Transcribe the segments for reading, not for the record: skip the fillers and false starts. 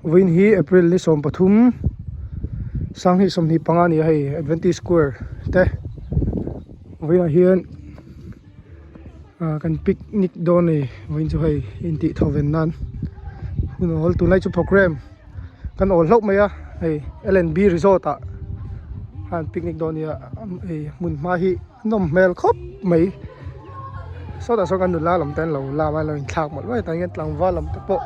Vawiin hi April ni 13 sanghnih 25 a ni a hei Adventist Square te vawiinah hian ah kan picnic dawn a ni vawiin chu hei intih tho ven nan hun awl tunlai chu programme kan awl hlauh mai a hei L and B resort ah khan picnic dawn a ni a hei hmun hma hi a nawm hmel khawp mai sawtah sawn kan nula lam te an lo lam a an lo inthlak mawlh mai tah hian tlangval lam te pawh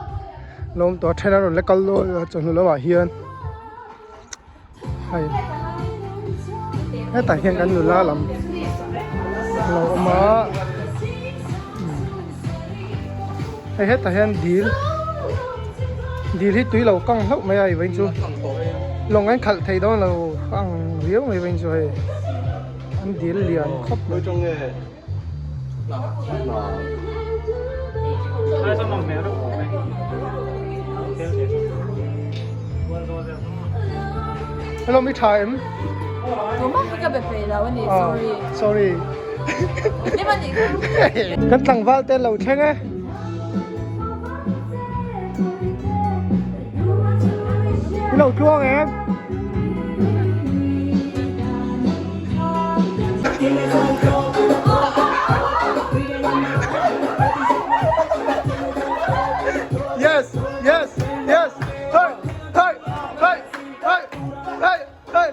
lo awm tawh a then an rawn la kal dawn a chawhnu lamah hian hei hetah hian kan nula lam a lo awm a hei hetah hian dil dil hi tui lo kang hlauh mai a vawiin chu lawng an khalh thei dawn lo a ang riau mai vawiin chu hei an dil lian khawp mai. Hello mi tha em? Sorry. Kan tlangval te lo thleng e. I lo tluang em? Yes, yes, yes. Hey, hey, hey, hey, hey, hey.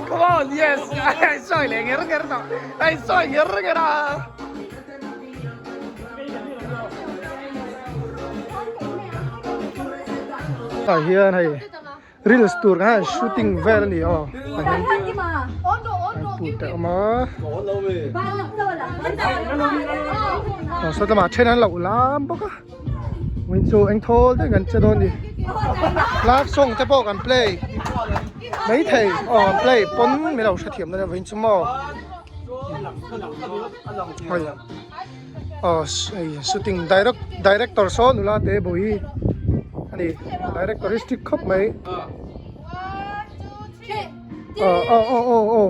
Come on, yes. Ai sawi leh nger nger tawh. Ai sawi nger nger a. Tah hian hei reels tur kha hian shooting vel a ni aw tah hian put a awm a aw saw lamah then an loh lam bawk a vawiin chu eng thawl deuhin kan che dawn a ni love song te pawh kan play maithei aw kan play pawn min lo hrethiam dawn a vawiin chu maw hei aw hei shooting direct director saw nula te bawihi a ni director hi strict khawp mai aw aw aw aw aw aw.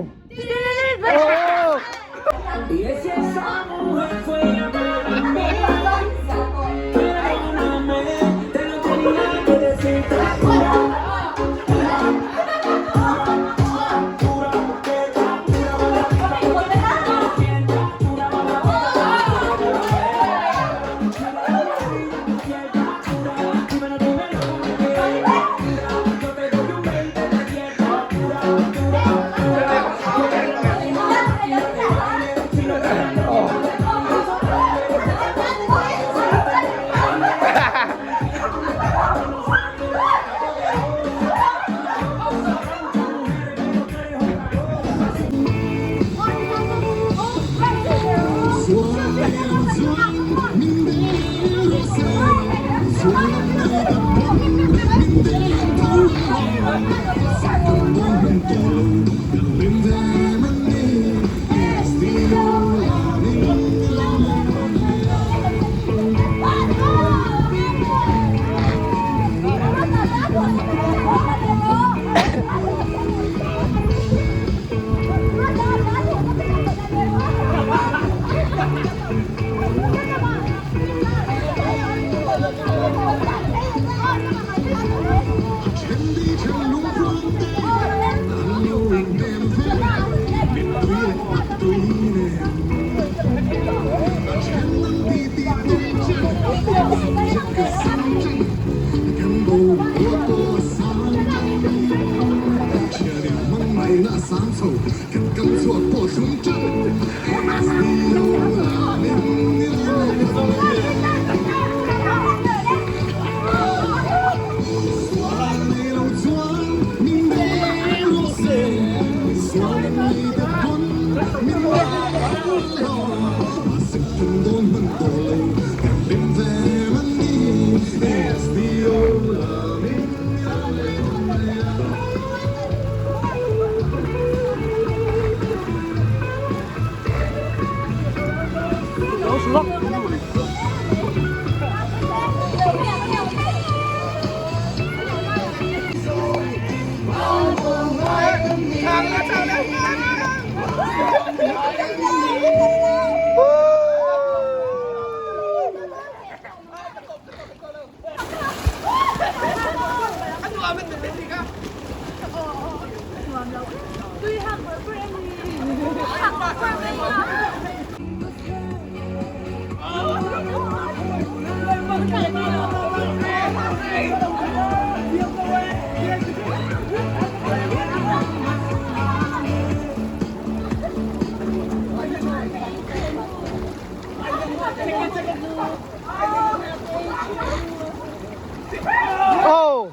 Oh!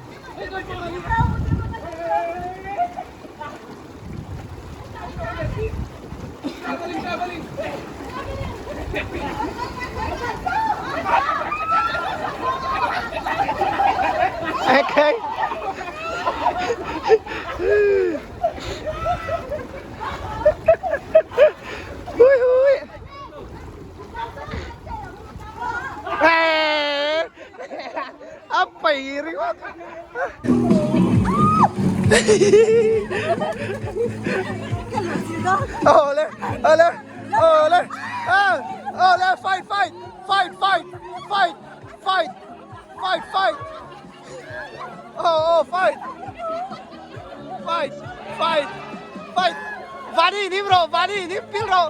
Okay. Hui hui. Eh. A pai ringawt. Ole, ole, ole, ah, ole, fight, fight, fight, fight, fight, fight, fight, fight. Oh, oh, fight, fight, fight, fight. Vani nim ro, vani nim pil ro,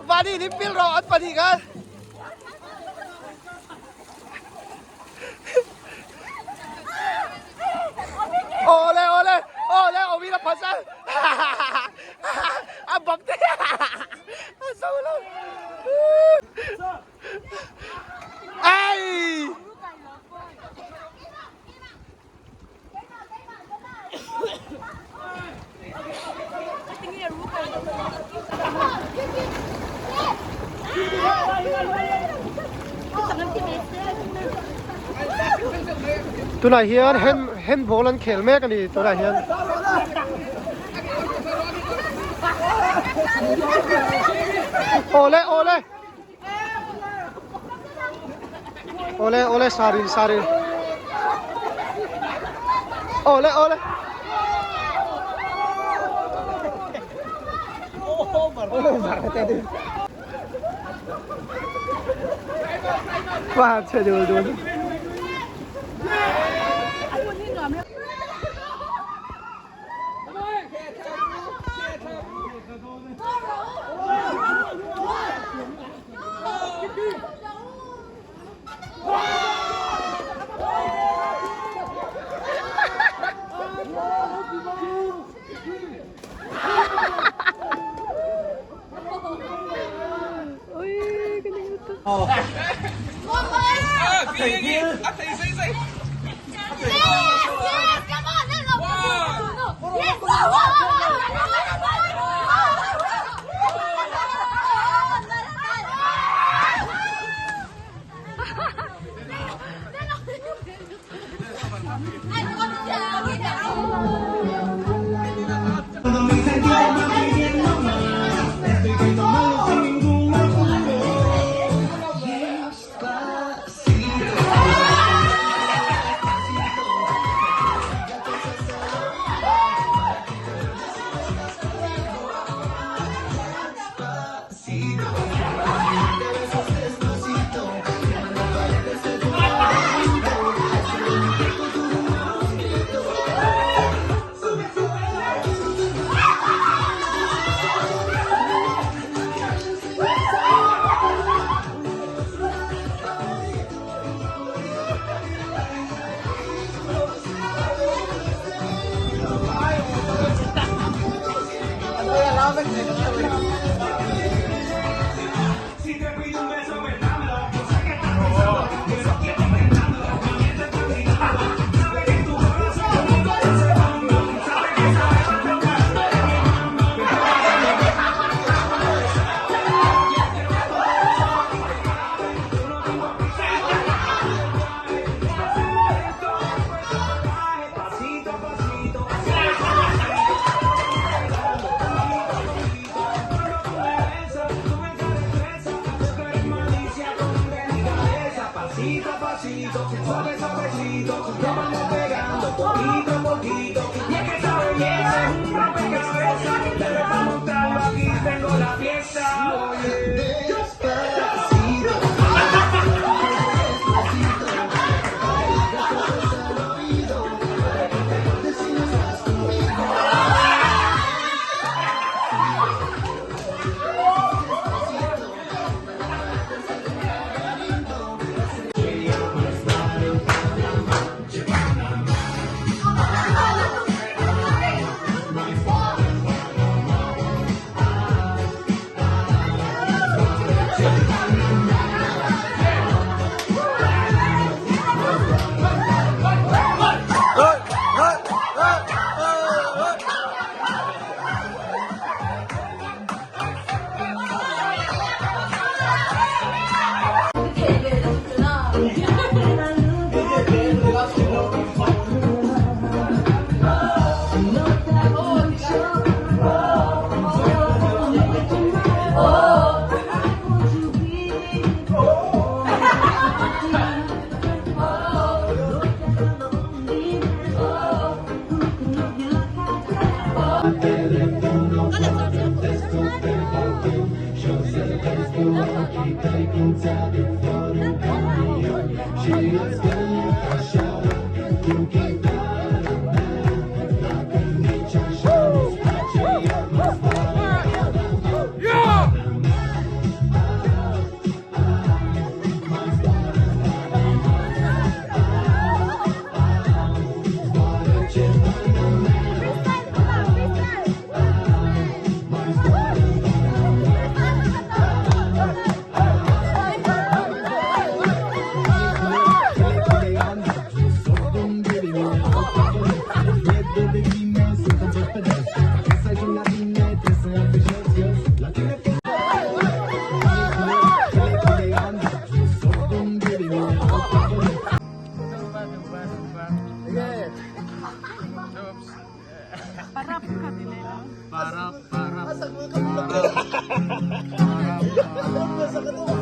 vani nim pil ro, an pahnih khan. Awle awle awle awin a phasa a bawm te a zo lo ai Tunah hian hand handball an khel mek a ni tunah hian. Awle awle. Awle awle saril saril. Awle awle. Wah chhe dul dul.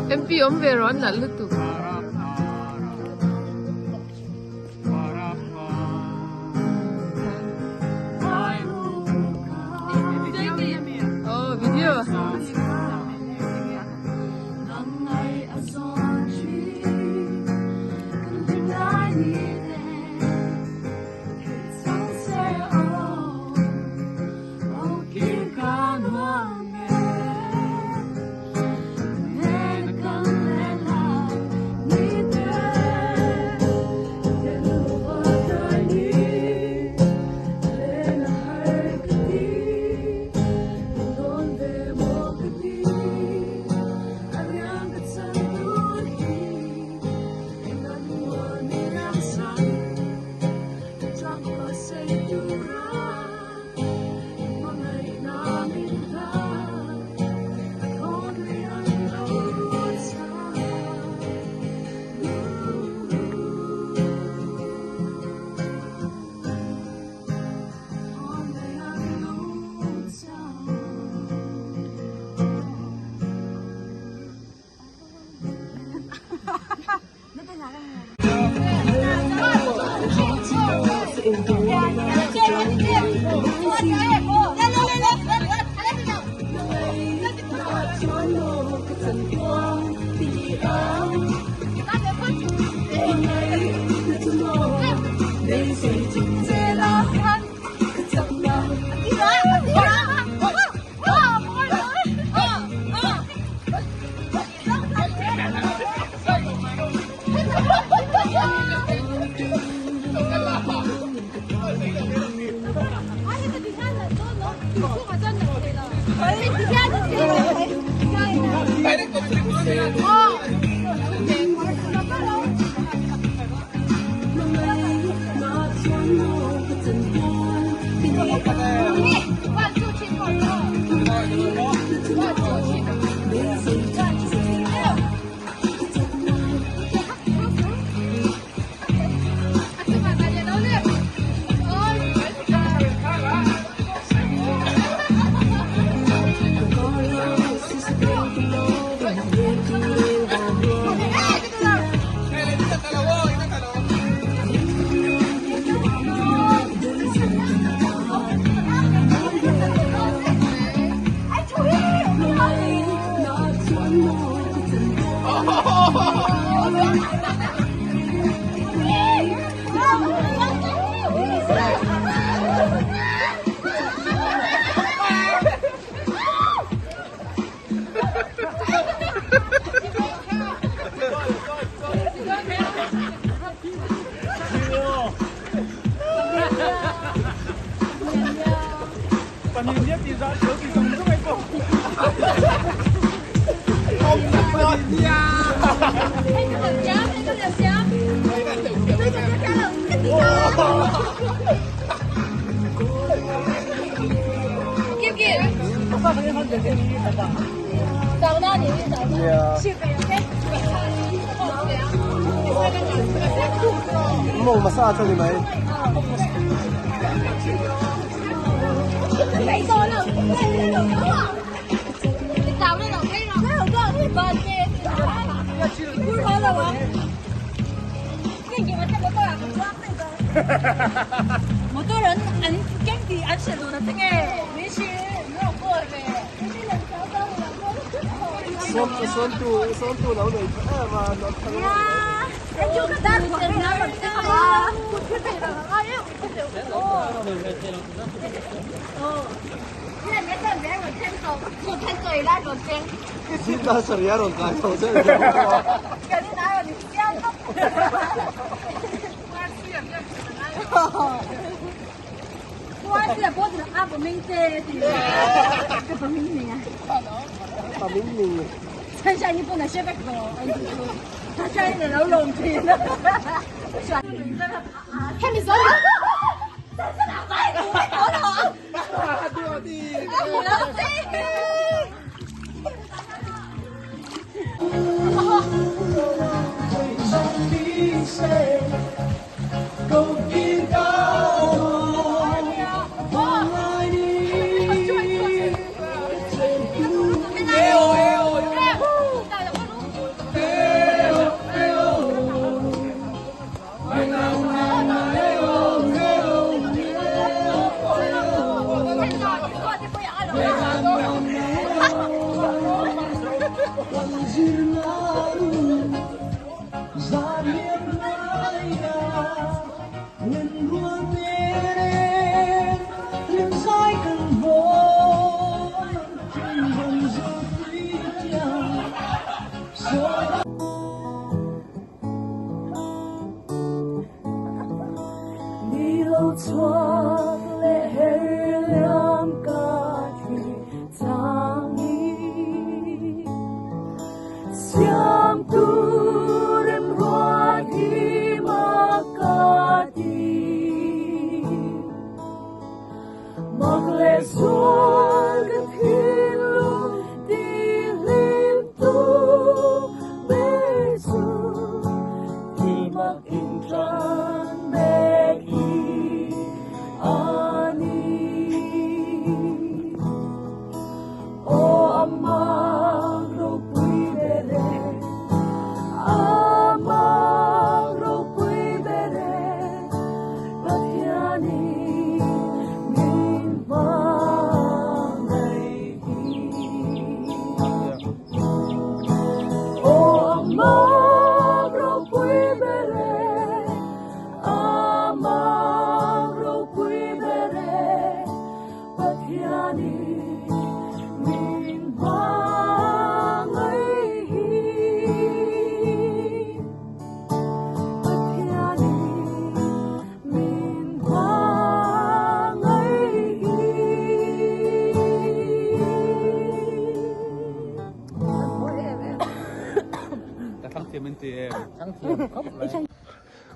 MP awm ve rawh an nalh lutuk. Oh video.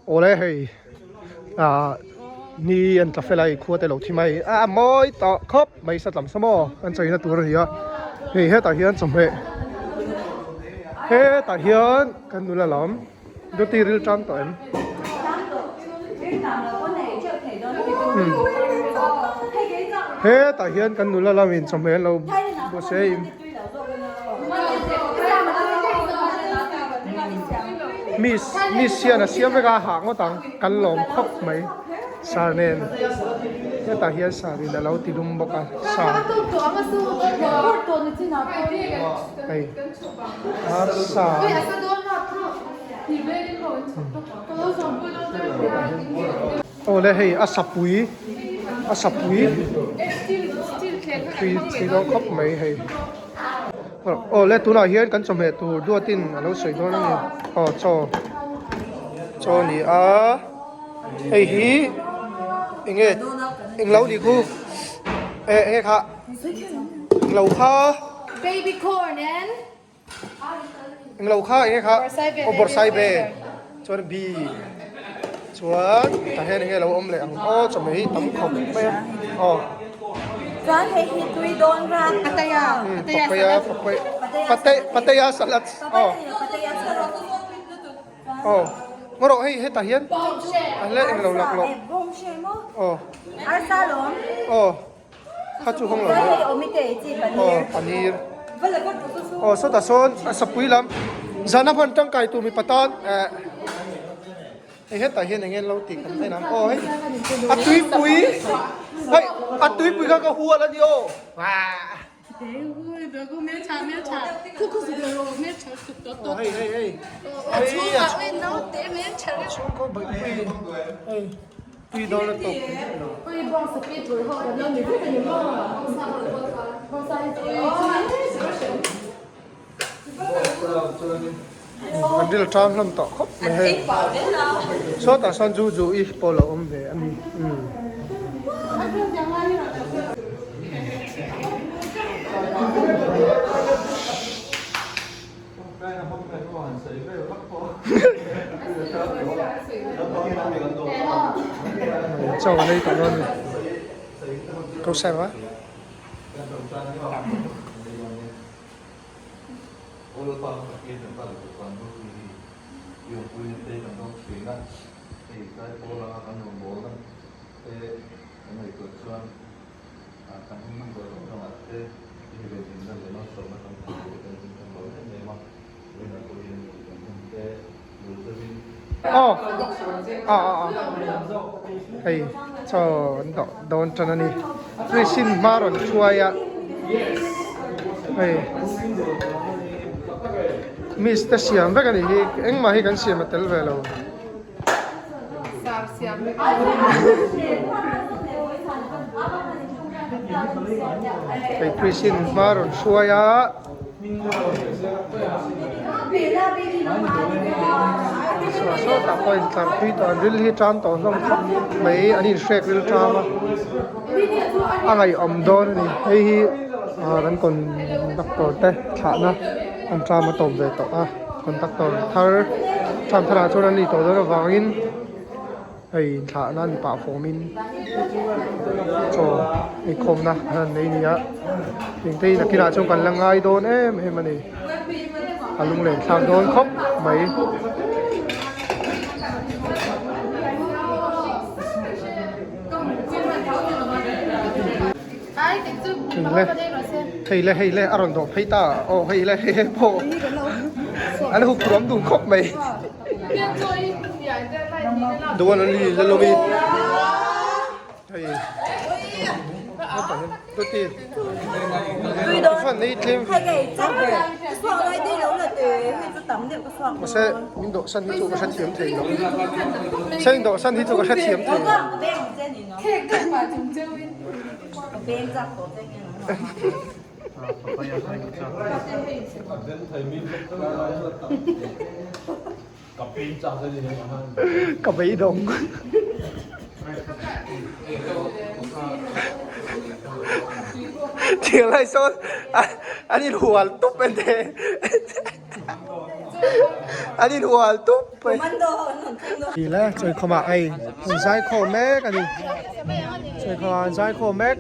Awle hei ah ni an tla fel a hei khua te lo thi mai a mawi tawh khawp mai satlam sa maw an chawina tur a ni a hei hetah hian chawhmeh hetah hian kan nula lam duty ril tan tawh em hetah hian kan nula lamin chawhmeh an lo buatsaih a. Miss miss hian a siam vek a hah ngawt ang kan lawm khawp mai sar nen hetah hian sar in a lo ti lum bawk a sar hei arsa Awle hei a sapui a sapui tui tui dawn khawp mai hei awle tunah hian kan chawhmeh tur duatin a lo sawi dawn a ni aw chaw chaw a ni a hei hi eng nge eng lo ni khu eh eng nge kha eng lo kha Baby corn and Englo kha enge kha aw bawrhsai ve chuan bi chuan tah hian enge lo awm leh ang aw chawhmeh hi tam khawp mai a aw Chuan hei hi tui dawn ran Pataya papaya papaya pate pateya salad aw aw ngaw rawh hei hetah hian a hle englo laklawh aw aw. Kha chu hawng lo aw paneer aw sawtah sawn a sapui lam zana hman tangkai tur mipa tan eh hei hetah hian eng nge lo tih kan en ang aw hei a tuipui hei a tuipui kha ka hual a ni aw. Hei hei hei. Chhungkaw baihpui hei tui dawn a tawp. Kan ril ṭam hlawm tawh khawp mai hei. Sawtah sawn zu zu i pawh lo awm ve a ni. Chaw an ei tawh dawn a ni. Ko serve a. Aw a a a hei chaw an dawh dawn tan a ni Christine hma rawn thuai a hei miss te siam vek a nih hi engmah hi kan siam a tel ve lo. Hei Christine hma rawn hruai a. Suah sawtah pawh intlar pui tawh an ril hi tan tawh hlawm khawp mai an inhrek ril ṭam a a ngaihawm dawn a ni hei hi ah kan conductor te thlahna an ṭam a tawp ve tawh a conductor thar ṭam tharah chuan an ni tawh dawn avangin. Hei inthlahna ni pah fawmin chaw eikhawmna an han nei nia engte hi nakinah chuan kan la ngai dawn em em a ni a lunglen thlak dawn khawp mai. Hei le hei le hei le a rawn dawh phei ta aw hei le hei he pawh an huphurh awm dun khawp mai. The one only Lalomi. Hei. Tuti. Fan nei tlem. Mase min dawh san hi chu ka hrethiam thei lo. Sen dawh san hi chu ka hrethiam thei lo. Ka beidawng. Thil lai sawn an inhual tup en te. An inhual tup mai. Ti le chawikhawmah hei an zaikhawm mek a ni. Chawikhawmah an zaikhawm mek.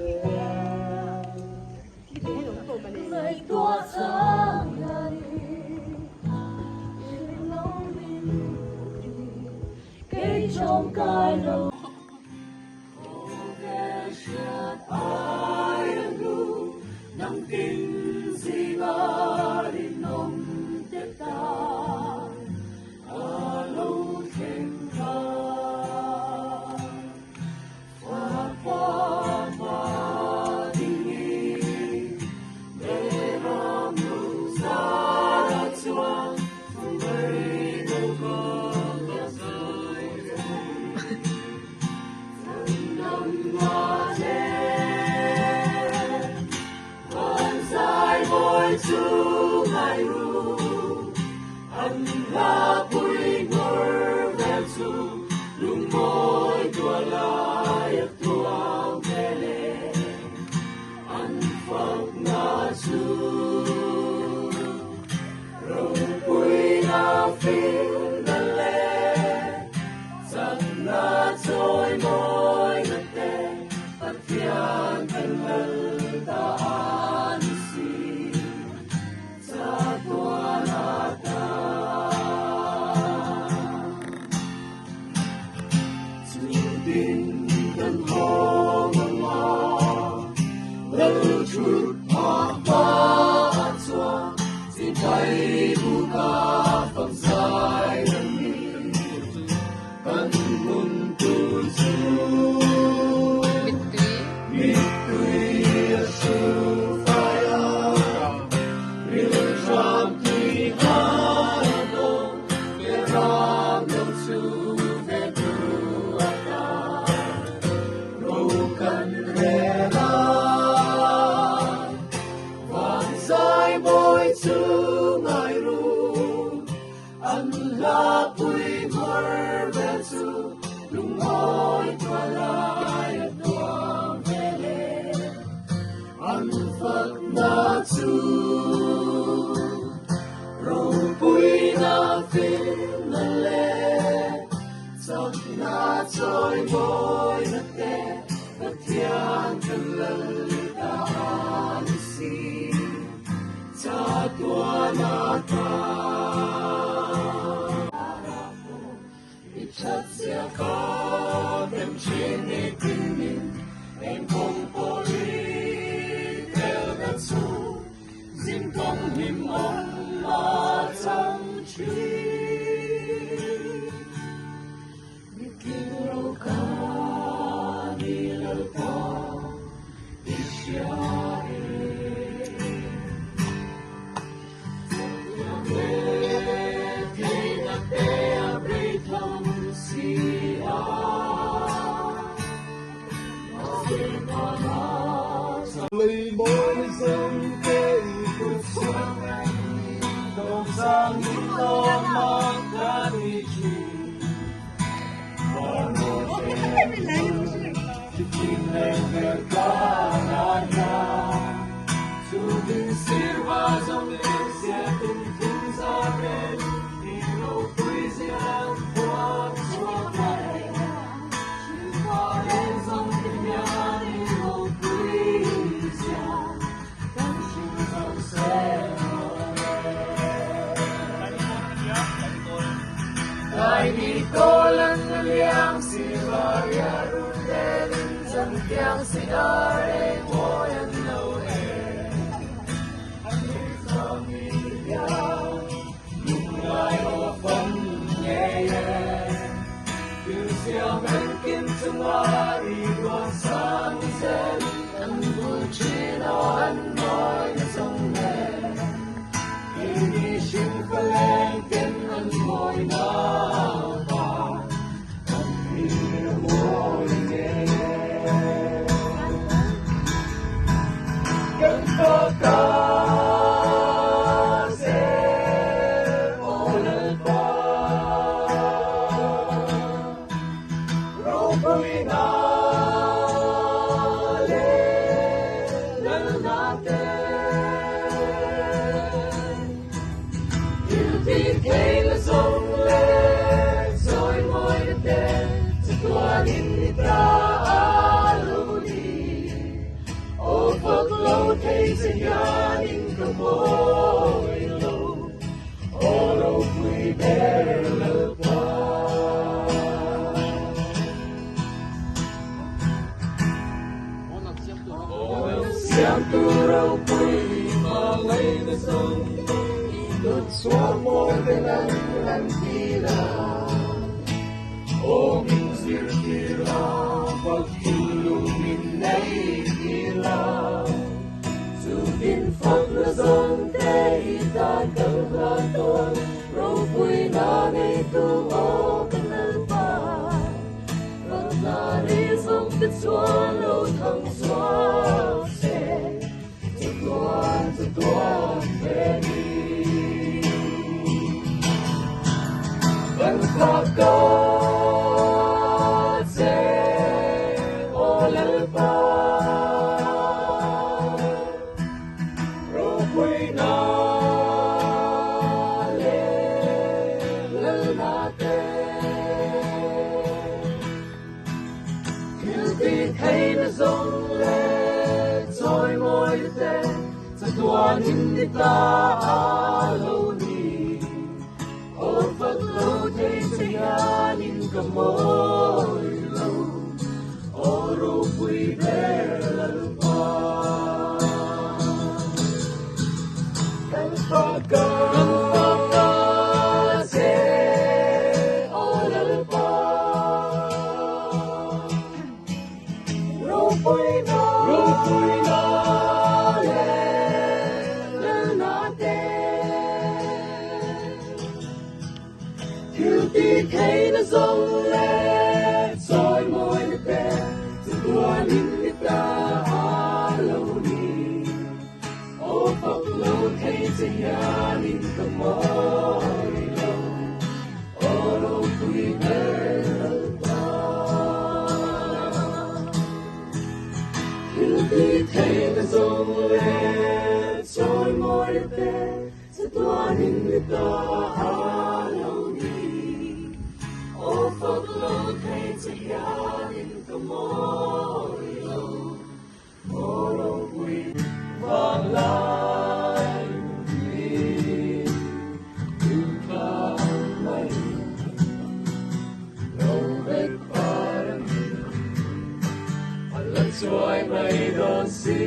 chuai mai dawn si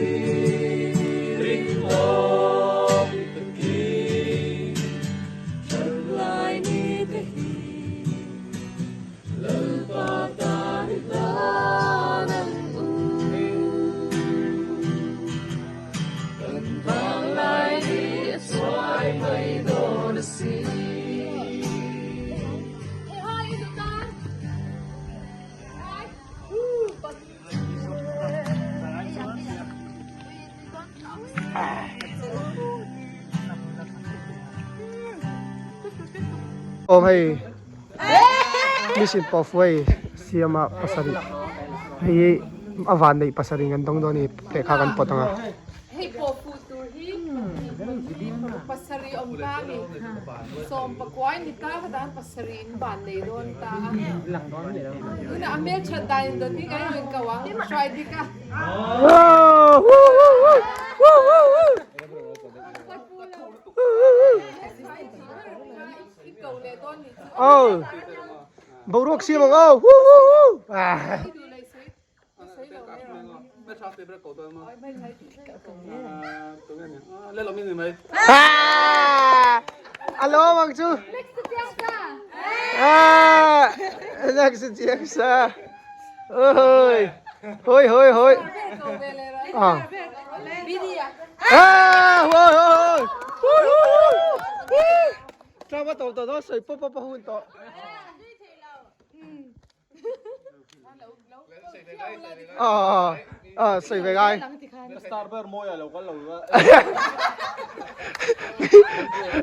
rinawm takin thalai ni te hi Lalpa tan i hlan ang u. Kan vanglai ni a chuai mai dawn a si. Awm hei mission pathway siama pasarih hei hi a van neih pasarih kan dawng dawn a ni lehkha kan pawt ang a. Hei pawh fuh tur hi pasarih awm ta a ni sawm pakuai ni ta ka tan pasarih in van nei dawn ta a tunah a hmelthat dan in dawt hi kan rawn ko ang hruai dik a. Aw boruak siam ang aw A lawm ang chu. Next chiang sa. Oi. Hoi hoi hoi. Ah. Ah, hoi hoi hoi. Tama to to to soi pop pop hun to. Ờ ờ soi về gai. Star ber mawi a lo kal lo a.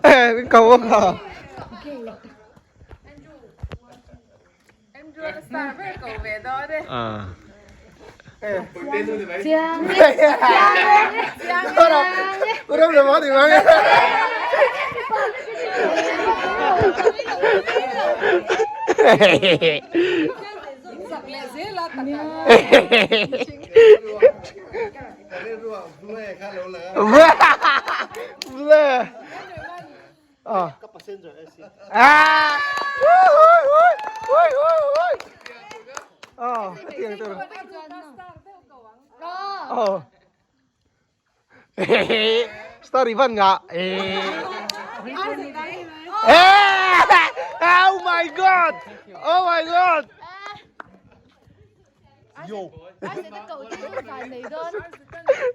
Ê min cầu ông hả? À. Ram le ma ti mang. Ble. Ờ. À. Ui ui ui ui ui. Ờ, tiang tur. Ờ. Star Ivan nga. Eh. Eh! Oh my god! Oh my god!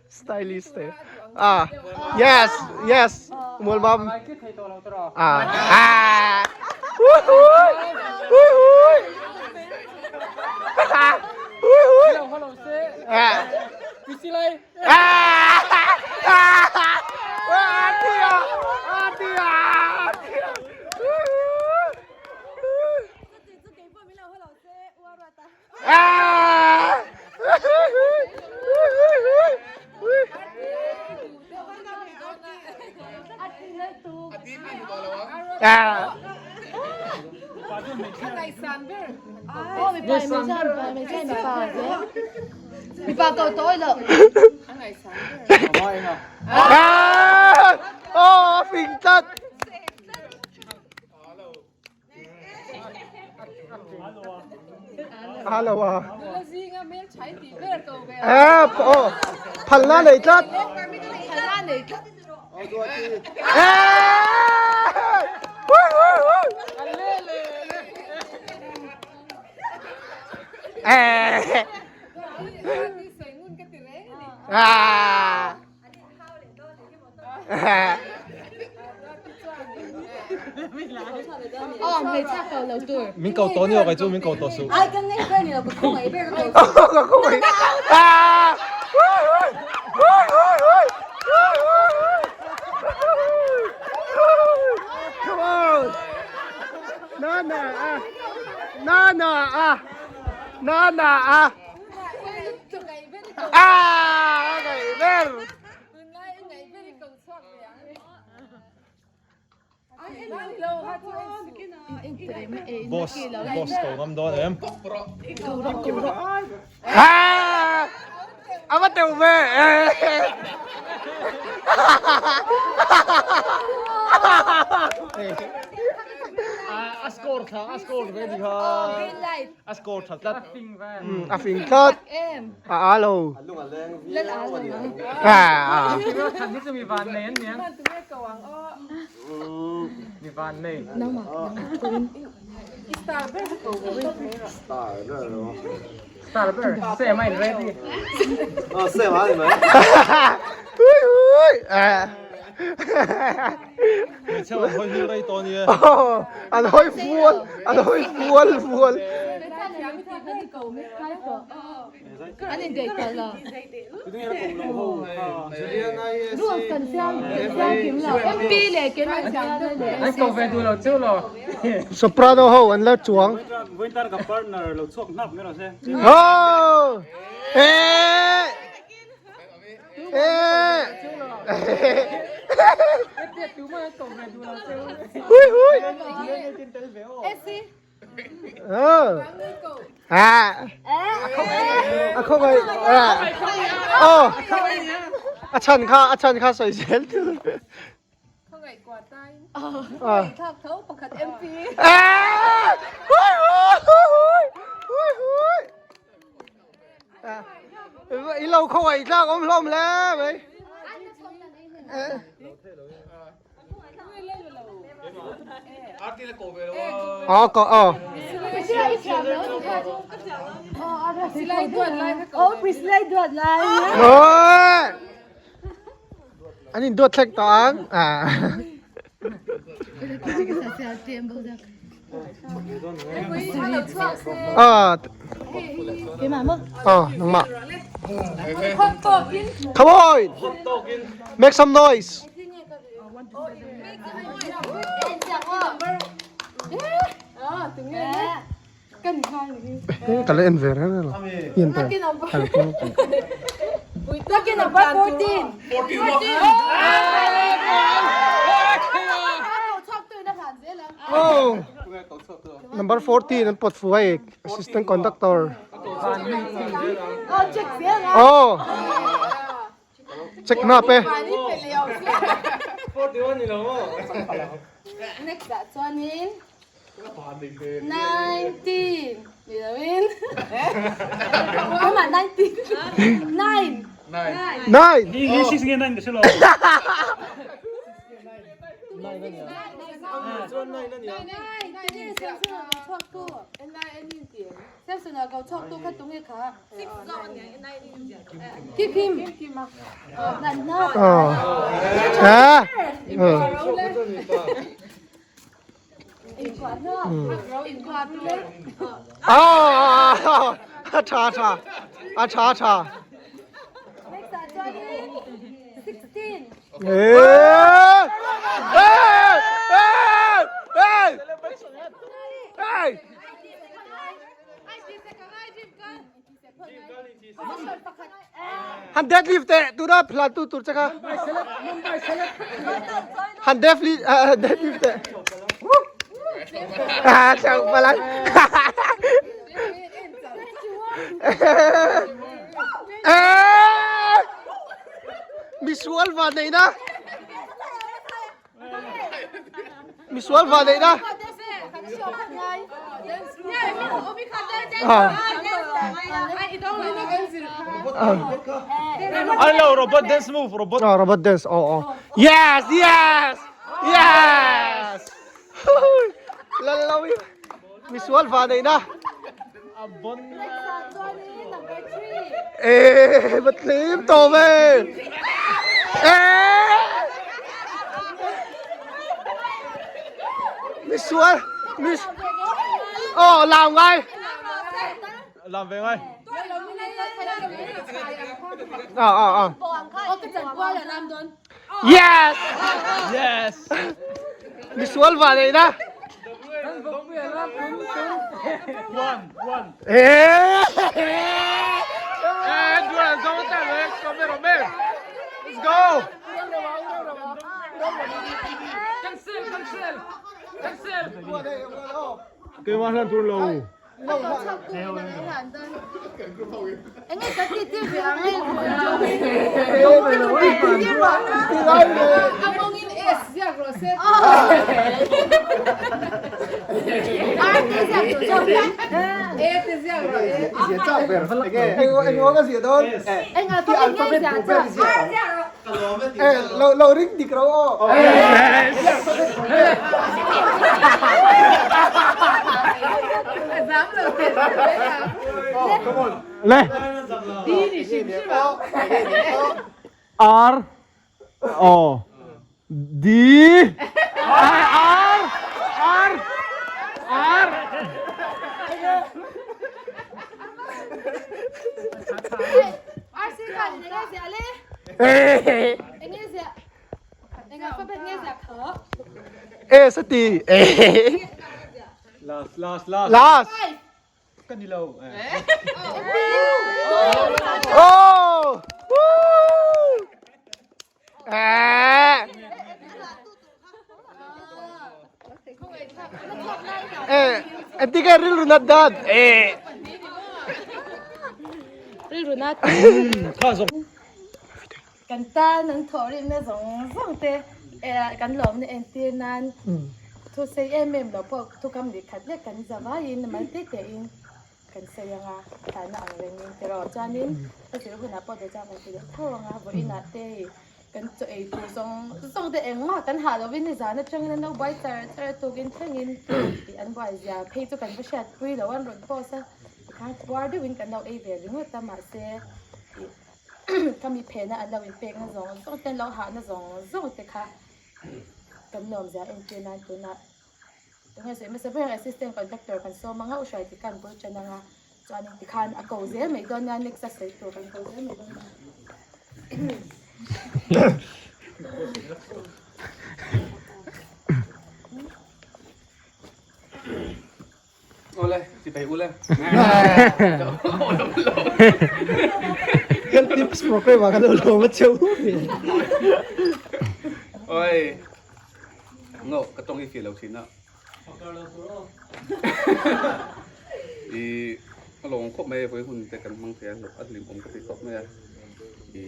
Stylist eh. Ah. Yes, yes. Mual mam. Ah. Ah. Ui ui. Ui ui. Ui ui. Ah. Ah! Ah! Ah! Tia! Ah, tia! Tia! Ah! Ah! Ah! Oh, fing tlat! Hello a. Eh, oh, phalna nei tlat. Eh! Ui ui ui. Eh. Ah. Min ko tawh ni aw kai chu min ko tawh suh. Ai ka ngei ber ni lo ka khawngaih ber ka ko. Ka khawngaih. Ah. Ui ui. Ui ui ui. Ui ui ui. Come on. Na na ah. Na na ah. Na na ah. Ah, a ngaih ber. Boss, boss ko ngam dawn em. Ah! A va teuh ve. A score tha, a score ve ni kha. Green light. A score tha tlat. A fing tlat. A a lo. Lal a lo. A a. Than hi chu mi van nei an niang. Mi van nei. Star ber ko Star ber lo. Star ber. Se mai ready. Ah, se mai mai. Ui ui. A. Hmeichhia an hawi hil rei tawh a nia. An hawi fual, an hawi fual fual. An in dei tawh lo. Rules kan siam kan siam kim lo. MP leh ken an siam leh. An ko ve duh lo chu lo. Soprano ho an la chuang. Vawiin ka partner lo chhuak hnap mai rawh se. Oh! Eh! Eh! Hui hui! Ờ. À. A không ai. À. Ờ. A chan kha, a chan kha sawi zel tu. Ờ. Thlak tho pakhat MP. À! Hui hui! Hui hui! À. I lo khawngaih tlak awm hlawm hle mai. Aw ko aw. Oi! An in duat thlek tawh ang. Ah. Ah. Ah, nangmah. Come on! Make some noise. Ka la en ve reng reng lo. Ien ta. Lucky number 14. Oh. Number 14 an pawt fu hei assistant conductor. Oh. Check na pe. Next ah chuanin 19 ni loin Come on 19 9 9. Hi 6 nge 9 ka hre lo. Samson a ko chhuak tu kha tunge kha Kim Kim Nan na Ah. Ah. A tha tha. A tha tha. Next ah chuanin 16 Eh! Eh! Eh! Eh! Hey! Han deadlift teh tuna phlan tu tur che kha. Han deadlift deadlift teh. Ah, chang palan. Eh! Misual van nei na. Misual van nei na. Hello, robot dance move, robot. Oh, robot dance. Oh, oh. Yes, yes. Yes. Lalawi. Misual van nei na. Ê, bật lim tổ về. Ê. Misual, mis. Oh, làm ngay. Làm về ngay. Ờ ờ ờ. Yes. Yes. Misual van nei na. One, one. Ê. Ê, đua là dấu tay với Robert Robert. Let's go. Cancel, cancel. Cancel. Cái mà lan tuôn lâu. R te ziak duh zawk in. E te ziak rawh e. I zia chak ber. Enge eng eng ka zia dawn? Eng alphabet nge ziah chak? R ziak rawh. E lo lo ring dik ro aw. A zam lo te Come on. Le. D ni hrim hrim ang. R O D R R R R C khan eng nge ziah le? Eng nge ziah? Eng alphabet nge ziah kha? E sati e. Last last last. Last. Five. Ka ni lo. Oh! Woo! Eh! Eh, entika rilru nat dan. Eh. Rilru nat. Kan tan an thawh rimna zawng zawng te kan lawmna entir nan thu sei em em lo pawh thukam leh khat lek kan za vaiin mal te te in kan sawi ang a, tlanna ang rengin tiraw chuanin ka zir hunah pawh dawhcang kan ti leh tho ang a, vawiinah te hei kan chaw ei tur zawng zawng te engmah kan hah lovin nizan atangin an lo buai char char a tukin thlengin tih an buai zia phei chu kan va hriatpui lo an rawn post a tikhan puar deuhin kan lo ei ve ringawt a mahse ih Ka mi phehna an lo inpekna zawng zawng te, an lo hahna zawng zawng te kha kan nuamzia entir nan tunah tunge sawi hmasa ber assistant conductor kan sawm anga u hruai ti khan bul tan anga chuanin tikhan a ko zel mai dawn nia next a sawi tur kan ko zel mai dawn nia. Ule, si pai ule. Kan tips program ah kan lo lawm a cheu. Oi. No, ka tong i fi lo thin a. I along khop mai voi hun te kan hmang thei a a hlim awm ka ti khop mai a. I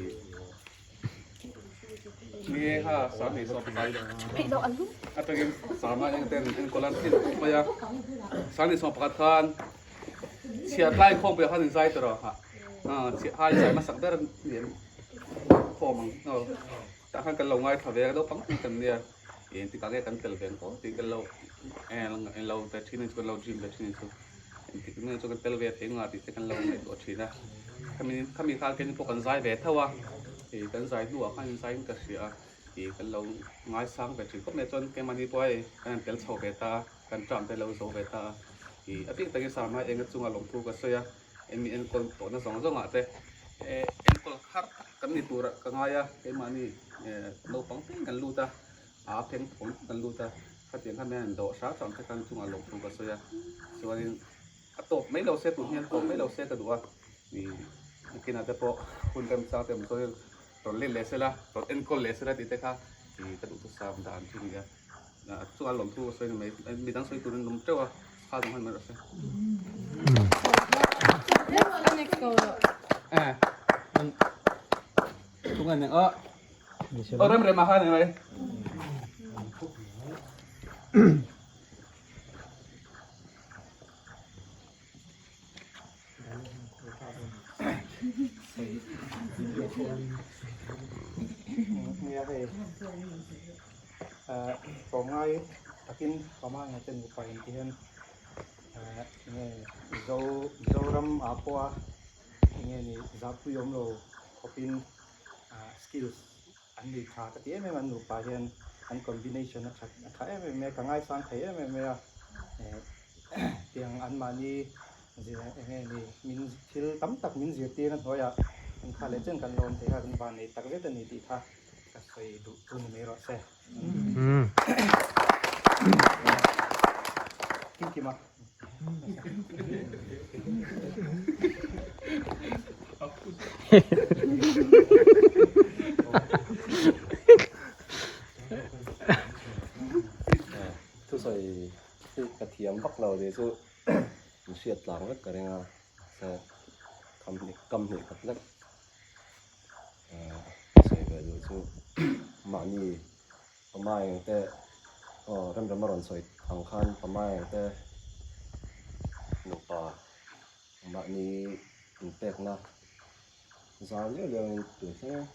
Ni ha sa nei saw pakai. Atangin sama eng ten en kolan thin khop mai a. Sa nei saw pakhat khan chhiat lai khawm pawh khan in zai tawh ha. Chhiat hai zai hmasak ber ni em khawm ang. Tah khan kan lo ngaithla ve a naupang kan nia. Engtikah nge kan tel ve ang aw tih kan lo en lo ve thin a ni chu kan lo dream ve thin a ni chu. Engtik nge chu kan tel ve thei nga tih te kan lo ngaihtuah thin a. Khami khami khan keini pawh kan zai ve tho a, ih kan zai hnuah khan in zaiin ka hria a, ih kan lo ngaisang ve thin khawp mai chuan keimahni pawh hei kan han tel chho ve ta a, kan term te lo zo ve ta a, ih a bik takin Sarma enga chunga lawmthu ka sawi a, eng mi enkawl tawhna zawng zawngah te enkawl har tak kan ni turah ka ngai a, keimahni naupang te kan lut a, a pheng thawn kan lut a, khatiang khan hian dawh hrang hrang te khan chungah lawmthu ka sawi a, chuanin a tawp mai lo se tun hian tawp mai lo se ka duh a, ih nakinah te pawh hun remchang te awm chuan rawn let leh sela, rawn enkawl leh sela tih te kha ih ka duhthusam dan chu a ni a, chungah lawmthu ka sawi ni mai, midang sawi turin an awm teuh a, kha zawng han mai rawh se. Aw rem rem a kha ni mai. Nia hei tlawmngai takin tlawma nge ten mipa in ti hian enge Mizo Mizoram ah pawha enge ni zahpui awm lo khawpin skills an nei tha ka ti em em a, an nupa hian an combination a tha a tha em em mai a, ka ngaisang thei em em mai a, tiang anmahni zir eng nge ni min thil tam tak min zirtir a hnuaiah an kha leh chen kan lawm thei kha kan van nei tak zet a ni tih kha ka sawi duh chu ni mai rawh se. Kim kim a. Thusawi hi ka thiam vak lo tih chu in hriat tlang vek ka ring a mahse kam hnih khat lek sawi ve duh chu mahni awma engte aw remrem a rawn sawi. Ang khan pamaeng te nupa mahni inpekna zar liau liau in tun thleng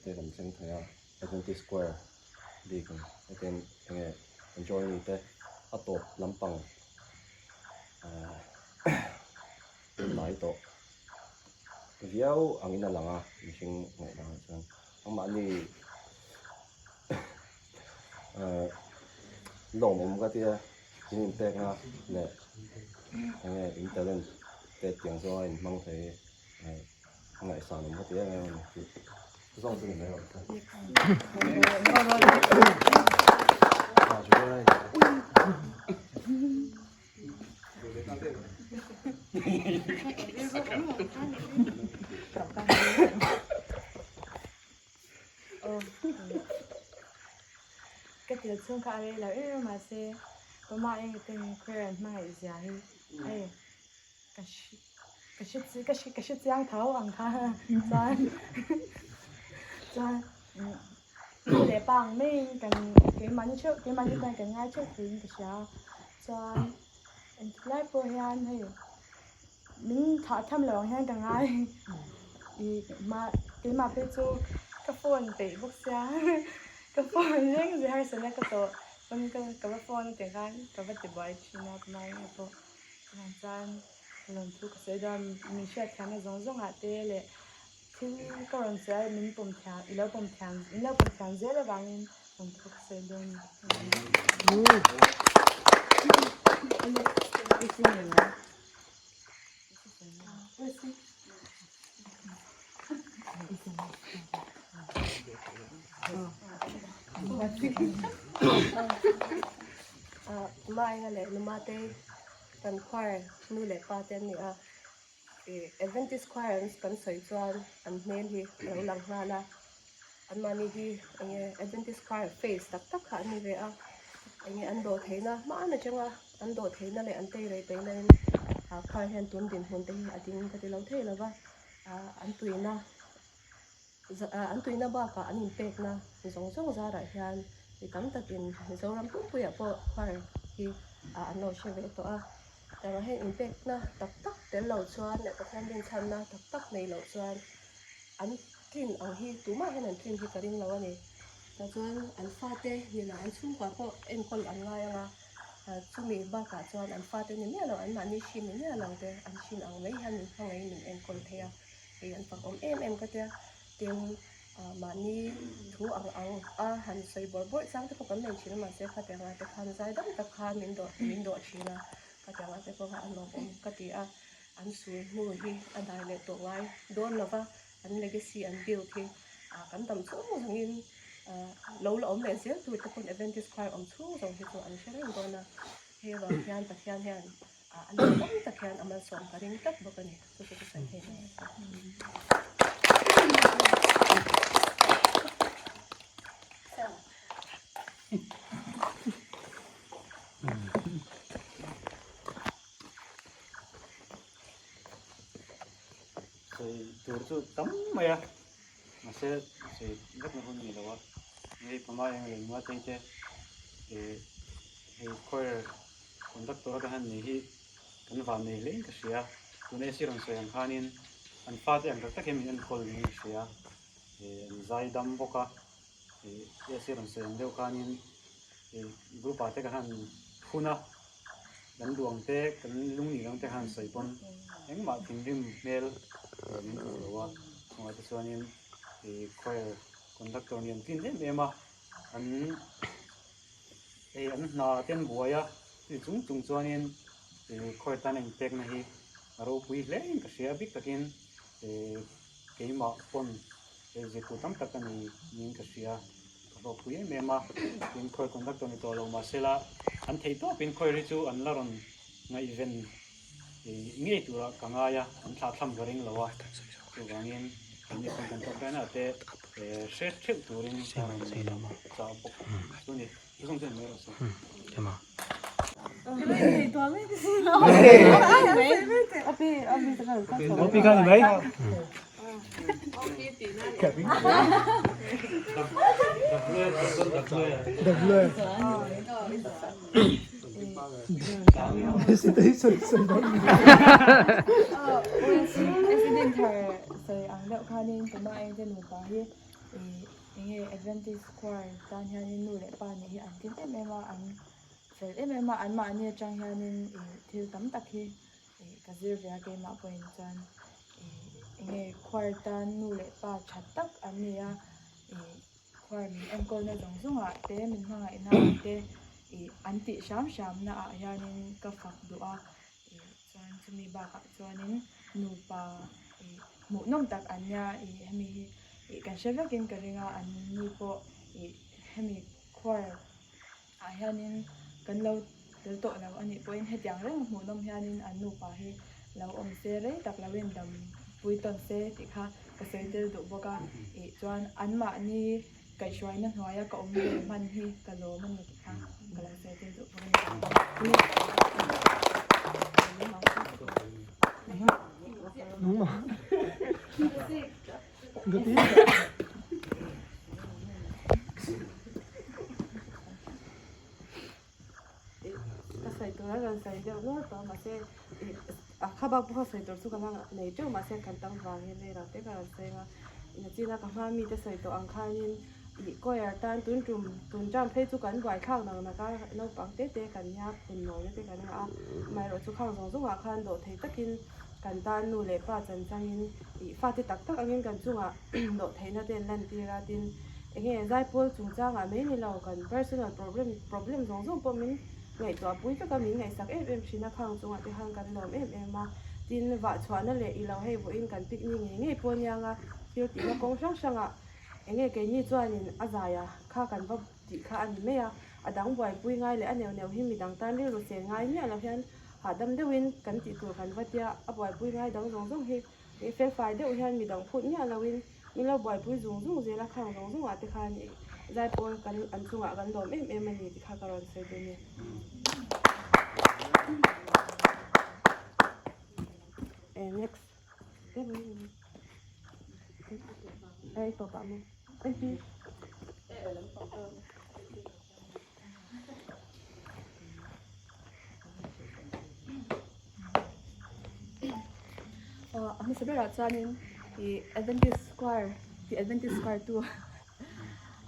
te kan thleng thei a, Adventist Square bik in hetiang enge enjoy ni te a tawp lampang hnai tawh viau angin a lang a mihring ngaihdan ah chuan amahni lawmawm ka tia in inpekna leh enge in talent te tiang zawnga in hmang thei hi ngaihsan awm ka ti em em a ni tih zawng chu ni mai rawh se. Ka tel chhung kha a rei lo em em mahse pama eng ten khawi an hmangaih zia hi hei ka hre ka hre chiang tho ang kha chuan chuan nu leh pa ang maiin kan keimahni theuh keimahni khan kan ngai theuh theiin ka hria chuan engtik lai pawh hian hei min thah tham lo ang hian ka ngai ih mah keimah phei chu ka phone peih bawk sia ka phone reng zir harsatna ka tawh pawn ka va phone tih khan ka va ti buai thin a hmai nge pawh chuvang chuan lawmthu ka sawi dawn min hriat thiamna zawng zawng ah te leh thil ka rawn sawi a min pawm thiam i lo pawm thiam in lo pawm thiam zel avangin lawmthu ka sawi dawn a ni. Maenga leh Numate kan choir nu leh pa te an ni a, ih Adventist choir an kan sawi chuan an hmel hi a lo lang nghal a, anmahni hi eng nge Adventist choir face tak tak kha an ni ve a, eng nge an dawh theihna hmaan atanga an dawh theihna leh an tei rei peihna in ah choir hian tun dinhmun te hi a ding ka ti lo thei lo va, ah an tuina An tuina bakah an inpekna zawng zawng zarah hian mi tam takin Mizoram pumpuiah pawh choir hi an lo hre ve tawh a. Engah hian inpekna tak tak tel lo chuan leh Pathian rinchhanna tak tak nei loh chuan an tlin ang hi tumah hian an tlin hi ka ring lo a ni. Tah chuan an fate ni lo an chhungkua pawh enkawl an ngai ang a, chumi bakah chuan an fate ni miah lo anmahni hrin ni miah lo te an hrin ang mai hian min hmangaih min enkawl thei a. Hei an fak awm em em ka tia, tin mahni thu ang ang a han sawi bawrh bawrh chang te pawh kan nei thin a mahse khatiang ah te khan zai dam tak khan min dawh min dawh thin a, khatiang ah te pawh kha a nuam ka ti a, an sul hnu hi a dai leh tawh ngai dawn lo va, an legacy an build hi kan dam chhung zawngin lo la awm leh zel tur te pawn Adventist choir awm chhung zawng hi chu an hre reng dawn a, hei avang hian Pathian hian A lo tam tak hian a malsawm ka ring tlat bawk a ni. Chu chu ka sawi thei mai a. Sawi tur chu tam mai a, mahse sawi vek na hun ni lo a. Hei pama eng leh nua chei te hei choir Conductor ka han nei hi kan van nei hle in ka hria, tuna AC rawn sawi ang khanin an fate ang tak tak hian min enkawl niin ka hria, ih an zai dam bawk a, ih AC rawn sawi ang deuh khanin ih group ah te ka han phun a, kan duh ang te kan lung nih ang te khan sawi pawn engmah thinrim hmel min hmuh lo a, chungah te chuanin ih choir conductor nih an tlin em em a, an. Hei an hna te an buai a, chumi chung chung chuanin ih khawi tan a inpekna hi a ropui hle in ka hria bik takin ih keimah pawn hei zirtur tam tak a ni niin ka hria, ka hlawhpui em em a, tin khawi conductor ni tawh lo mahsela an theih tawpin khawi ri chu an la rawn ngaihven ih ngei turah ka ngai a, an thlahthlam ka ring lo a, chuvangin kan ni pawn kan tawngtaina ah te hre theuh turin ka rawn chah bawk chu a ni. President thar sawi ang deuh khanin tuna engte nupa hi ih enge Adventist choir tan hianin nu leh pa nih hi an tlin em em a an fel em em a anmahni atang hianin ih thil tam tak hi ih ka zir ve a keimah pawhin chuan ih enge choir tan nu leh pa tha tak an ni a ih choir min enkawlna zawng zawngah te min hmangaihna ah te ih an tih hram hram na ah hianin ka fak duh a ih chuan chumi bakah chuanin nupa ih hmuhnawm tak an nia ih hemi hi ih kan hre vekin ka ring a an ni pawh ih hemi choir ah hianin kan lo tel tawh lo a nih pawhin hetiang reng hmuhnawm hianin an nupa hi lo awm se rei tak lo in dam pui tawn se tih kha ka sawi tel duh bawk a ih chuan anmahni kaihhruaina hnuaia ka awm ve hman hi ka lawm a ni tih kha ka lo sawi tel duh bawk a ni. Ka sawi tur a rawn sawi deuh nual tawh a mahse ih a kha bak pawh sawi tur chu ka la nei teuh mahse kan tam vang hian hei rate ka rawn sawi ang a nachina ka hma mite sawi tawh ang khanin ih choir tan tun tum tun term phei chu kan buai thlak nak nak a naupang te te kan nia phun nawi na te kan ngah a amaherawh chu khang zawng zawngah khan dawh thei takin kan tan nu leh pa chan changin ih fate tak tak angin kan chungah dawh theihna te an lantir a tin enge zaipawl chungchangah mai ni lo kan personal problem problem zawng zawng pawh min ngaihtuah pui vek a min ngaihsak em em thin a khang chungah te khan kan lawm em em a tin vah chhuahna leh i lo hei vawiin kan picnic ngei ngei pawh aniang a thil tihna kawng hrang hrangah enge keini chuanin a zaia kha kan va tih kha a ni mai a a dang buaipui ngai leh a neuh neuh hi midang tan rilru sen ngai miah lo hian hahdam deuhin kan tih tur kan va tia a buaipui ngai dang zawng zawng hi Ih felfai deuh hian midang phut miah loin min lo buaipui zung zung zel a, khang zawng zawngah te khan ih zaipawl kan an chungah kan lawm em em a ni tih kha ka rawn sawi duh a ni. Eh next eh tawp ah maw eh A hmasa berah chuanin ih Adventist Square tih Adventist Square tu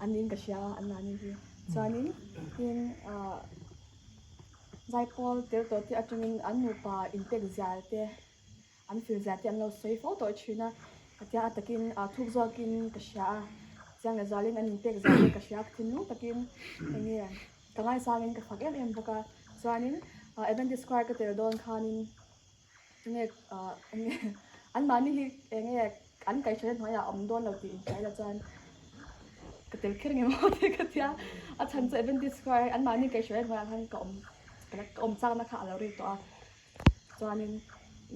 an niin ka hria a an mahni hi chuanin tin ah zaipawl tel tawh te atangin an nupa inpek zia te An fil zia te an lo sawi fo tawh thin a, tia a takin thuk zawkin ka hria a, chiang leh zualin an inpek zia te ka hria a, thinlung takin eng nge ka ngaisangin ka fak em em bawk a, chuanin Adventist Choir ka tel dawn khanin eng nge eng nge anmahni hi eng nge an kaihhruaina hnuaiah a awm dawn lo tih inhria ila chuan ka tel kher nge maw tih ka tia, a chhan chu Adventist Choir anmahni kaihhruaina hnuaiah khan ka awm ka awm chakna kha a lo ri tawh a. Chuanin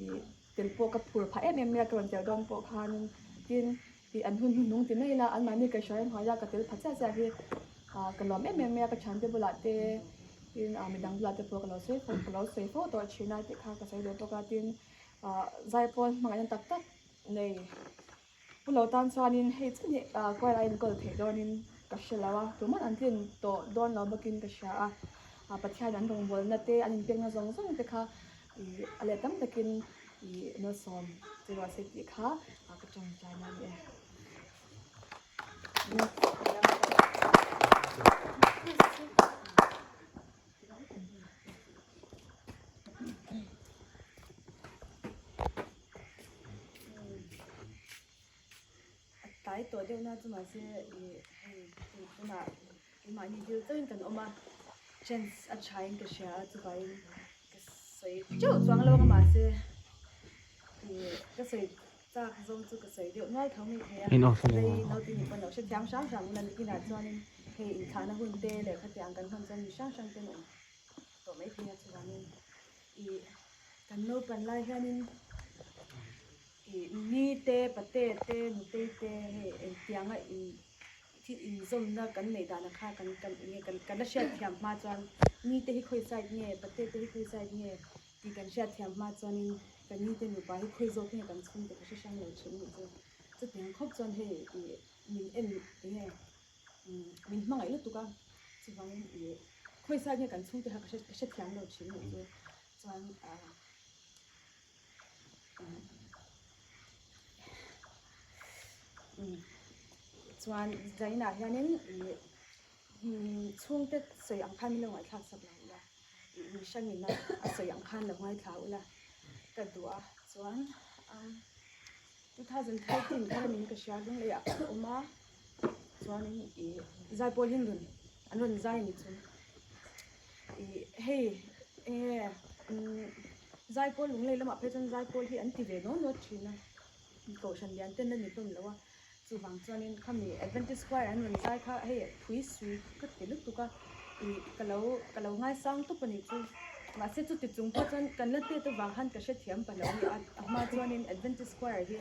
ih tel pawh ka phur phah em em mai a, ka rawn tel dawn pawh khanin tin ih an hun hnuhnung ti mai ila anmahni kaihhruai hnuaia ka tel pha chiah chiah hi ah ka lawm em em mai a, ka thiante bulah te tin ah midang bulah te pawh ka lo sawi fo ka lo sawi fo tawh thin a tih kha ka sawi duh bawk a, tin ah zaipawl hmangaihna tak tak nei. Pu lo tan chuanin hei chiah hi choir a enkawl theih dawnin ka hre lo a, tuman an tlin tawh dawn lo bawkin ka hria a, Pathian an rawngbawlna te an inpekna zawng zawng te kha ih a leh tam takin ih malsawm chu rawh se tih kha ka tawngtai na a ni e. A tlai tawh deuh na chu mahse ih hei tunah keimahni dil chauhin kan awm a chance a thain ka hria a chuvangin ka sawi teuh chuang lo ang mahse ih ka sawi chak zawng chu ka sawi deuh nual tho mai thei a rei naute nih pawn lo hrethiam hram hram ula nikinah chuanin hei inthlahna hun te leh khatiang kan hman chuan mi hrang hrang ten awm tawh mai thei a chuvangin ih kan naupan lai hianin ih ni te pate te nutei te hei engtianga in thil inzawmna kan neih danah kha kan kan enge kan kan la hriat thiam hma chuan ni te hi khawi side nge pate te hi khawi side nge tih kan hriat thiam hma chuanin kan ni te nupa hi khawi zawk nge kan chhung te ka hre hrang lo thin anih chu. Chutiang khawp chuan hei ih min en enge min hmangaih lutuk a, chuvangin ih khawi side nge kan chhungte kha ka hre ka hrethiam lo thin nih chu chuan ah chuan zainah hianin ih chhungte sawi ang khan min lo ngaihthlak sak lo ula ih mi hrangin a sawi ang khan lo ngaithla ula ka duh a chuan 2013 khan min ka hria lunglei ah ka awm a chuanin ih zaipawl hi an rawn an rawn zai ni chu ih hei enge zaipawl lunglei lamah phei chuan zaipawl hi an ti ve nawn nawn thin a kohhran lian ten a ni hlawm lo a chuvang chuanin khami Adventist choir an rawn zai kha hei phui sui ka ti lutuk a ih ka lo ka lo ngaisang tawp a nih chu mahse chuti chung pawh chuan kan la tet avang khan ka hrethiam pa lo a ni a a hma chuanin Adventist choir hi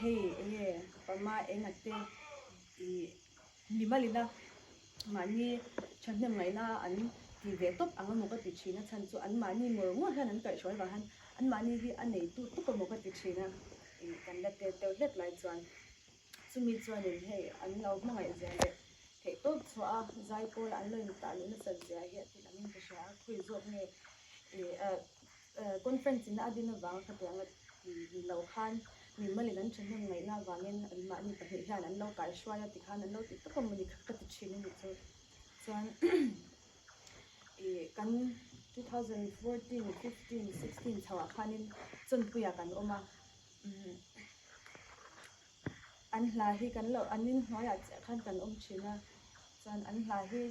hei enge pama enga te ih mimalina mahni thahnem ngaihna an ti ve tawp ang emaw ka ti thin a chhan chu an mahni ngawr ngawr hian an kaihhruai vang hian an mahni hi a neitu tawp emaw ka ti thin a ih kan la tet deuh hlek lai chuan chumi chuanin hei an lo hmangaih zia leh theih tawp chhuah a zaipawl an lo intah luh nasat zia hi a ti langin ka hria a khawi zawk nge ih ah Conference in a din avang khatiang a ti ni lo khan mimalin an thahnem ngaihna avangin anmahni pahnih hian an lo kaihruai a tikhan an lo ti tawp a mawni kha ka ti thin a ni chu. Chuan ih kan 2014, 15, 16 chhoah khanin Chawnpuiah kan awm a an hla hi kan lo an inhnuaiah chiah khan kan awm thin a chuan an hla hi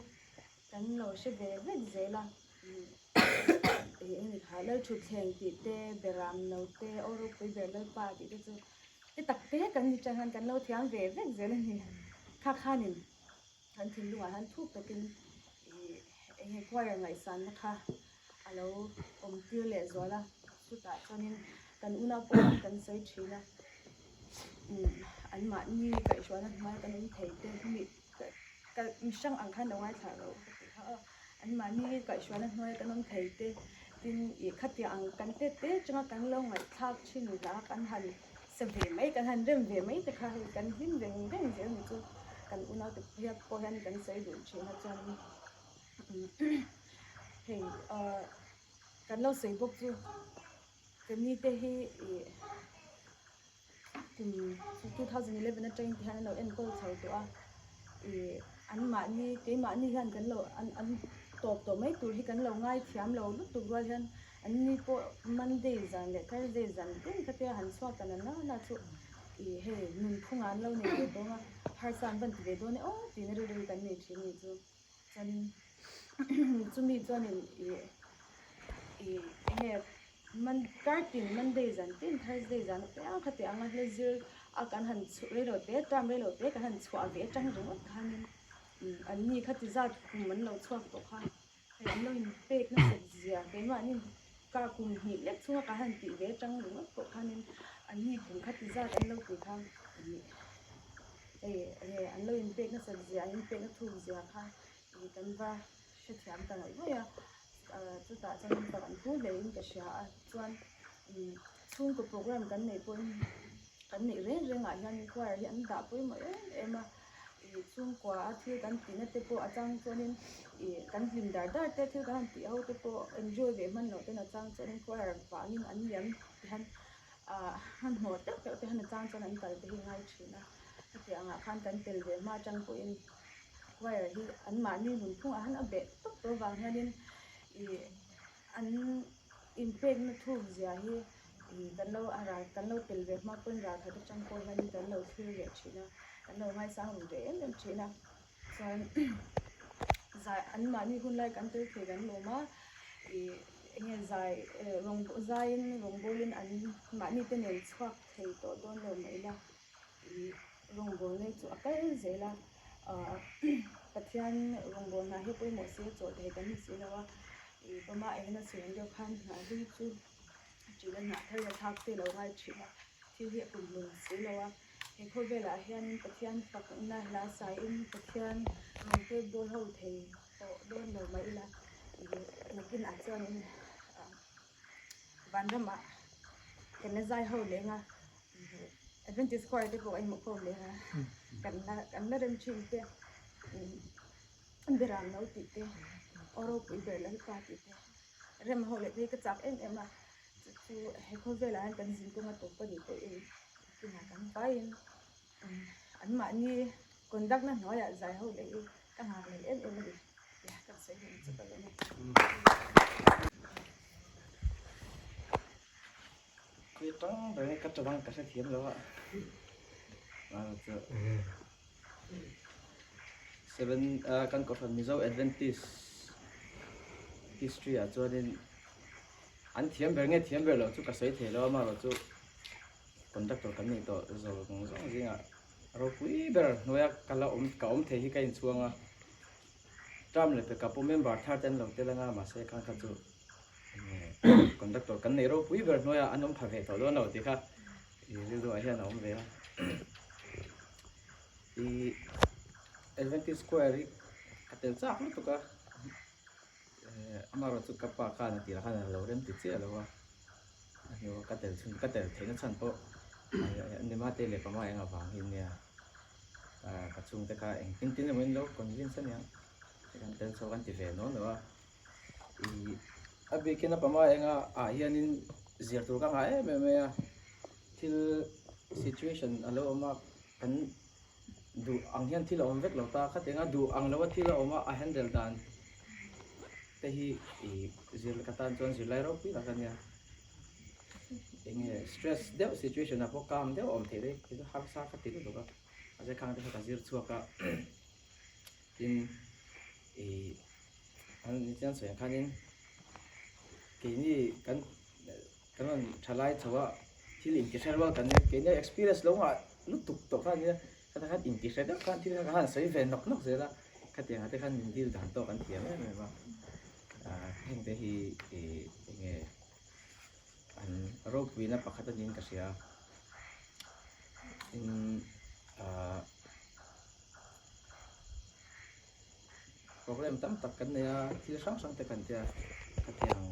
kan lo hre ve vek zel a. Eng kha Lalthutthleng tih te, Beram no te, Aw ropui ber Lalpa tih te chu ti tak te kan ni chang hian kan lo thiam ve vek zel a ni. Kha khanin kan thinlungah hian thuk takin ih eng nge choir ngaihsanna kha a lo awm tir leh zual a, chutah chuanin kan unau pawh hian kan sawi thin a, anmahni kaihhruaina hnuai kan awm thei te mi ka mi hrang ang khan lo ngaithla lo ka tih kha aw anmahni kaihhruaina hnuaia kan awm thei te tin ih khatiang ang kan tet te atanga kan lo ngaihthlak thin hla kan han sa ve mai kan han rem ve mai te kha hei kan hlim veng veng zel ni chu kan unau te hian pawh hian kan sawi duh thin a chuan hei ah kan lo sawi bawk chu keini te hi ih. Kum 2011 atangin ti hian an lo enkawl chho tawh a, ih anmahni keimahni hian kan lo an an tawp tawh mai tur hi kan lo ngaithiam lo lutuk rual hian anni pawh Monday zan leh Thursday zan tin khatia han chhuak ta na na chu ih hei nunphungah an lo nei ve dawn a, harsa an van ti ve dawn e aw tiin rilru kan nei thin ni chu. Chuanin chumi chuanin ih ih enge man kartin Monday zan tin Thursday zan apiang khati anga hla zir a kan han chhuah reilo te term reilo te kan han chhuah ve atang ringawt khanin an ni khati zat kum an lo chhuak tawh kha hei an lo inpek nasat zia keimahni kar kum hnih lek chhunga kan han tih ve atang ringawt pawh khanin an ni kum khati zat an lo tih kha ih. Hei enge an lo inpek nasat zia an inpek na thuk zia kha ih kan va hrethiam ta ngawih ngawih a chutah chuan in fak an pu hle in ka hria a chuan ih chhungkaw program kan neih pawhin kan neih reng reng ah hian choir hi an dah pawimawh em em a ih chhungkua a thil kan tihna te pawh a chang chuanin ih kan hlim dar dar te thil kan han tih ho te pawh enjoy ve hman loh ten a chang chuanin choir vangin an liam hian. Ah hmanhmawh deuh deuh te han atang chuan an kal te hi ngai thin a, heti angah khan kan tel ve hma atang pawhin choir hi anmahni nunphungah han a beh tawp tawh avang hianin ih an inpekna thuk zia hi ih kan lo a ral kan lo tel ve hma pawhin ral khat atang pawh hianin kan lo thlir leh thin a, kan lo ngaisang ru ve em em thin a. Chuan zai anmahni hun lai kan tel thei kan lawm a, ih enge zai rawng zaiin rawngbawlin an mahni te nen chhuak thei tawh dawn lo mah ila ih rawngbawl nei chu a kal zel a, ah Pathian rawngbawl hna hi pawimawh se chaw thei kan ni si lo a, ih pawma engin a sawi ang deuh khan hnah hlui chu a ṭil a hnah thar a thlak te lo ngai ṭhin a, thil hi a kumhlun si lo a. He khawvelah hianin Pathian fakna hla saiin Pathian rawn pek bawl ho thei tawh dawn lo mah ila ih nakinah chuanin vanramah kan la zai ho leng a. Adventist choir te pawh a inhmuh khawm leh a, kan la kan la rem thin te Beram no tih te, Aw ropui ber Lalpa tih te rem ho leh te hi ka chak em em a, chu chu he khawvelah hian kan zin kawnga tawp a nih pawhin kinah kan vaiin anmahni conduct na hnuaiah zai ho leh hi ka nghak leh em em a ni tia kan sawi hlawm chu ka lawm e. Khawi tang ber nge ka tawng ka hrethiam lo a chu seven kan kohhran Mizo Adventist history ah chuanin an thiam ber nge thiam ber loh chu ka sawi thei lo a amaherawhchu conductor kan nih tawh zawng zawng zingah ropui ber hnuaia ka la awm ka awm thei hi ka inchhuang a term leh peka pawh member thar te an lo tel anga mahse khang kha chu conductor kan nei ropui ber hnuaia an awm pha ve tawh dawn lo tih kha i rilru ah hian a awm ve a i Adventist Square hi ka tel chak lutuk a amaherawhchu ka pa khan a tirah khan a lo rem ti chiah lo a. A hnu ka tel chhun ka tel theihna chhan pawh Nimate leh Pama eng avang hi nia ka chhungte kha engtin tin emaw in lo convince a niang kan tel chho kan ti ve nual lo a ih a bikin a Pama enga ah hianin zir tur ka ngah em em mai a thil situation a lo awm a kan duh ang hian thil a awm vek lo ta khatiang a duh ang lo a thil a awm a a handle dan te hi ih zir ka tan chuan zirlai ropui tak a nia eng nge stress deuh situation ah pawh calm deuh a awm theih daih kei chu harsa ka ti lutuk a mahse khang te kha ka zir chhuak a tin ih an chian sawi ang khanin keini kan Kan rawn tha lai chho a, thil intihre rual kan nia, keini experience lo ngah lutuk tawh kha ania, khata khan intihre deuh khan thil kha ka han sawi ve nawk nawk zel a, khatiang ah te khan min deal dan tawk an thiam em em a, heng te hi ih eng nge an ropuina pakhat a niin ka hria a, tin ah. Program tam tak kan nei a, thil hrang hrang te kan tia khatiang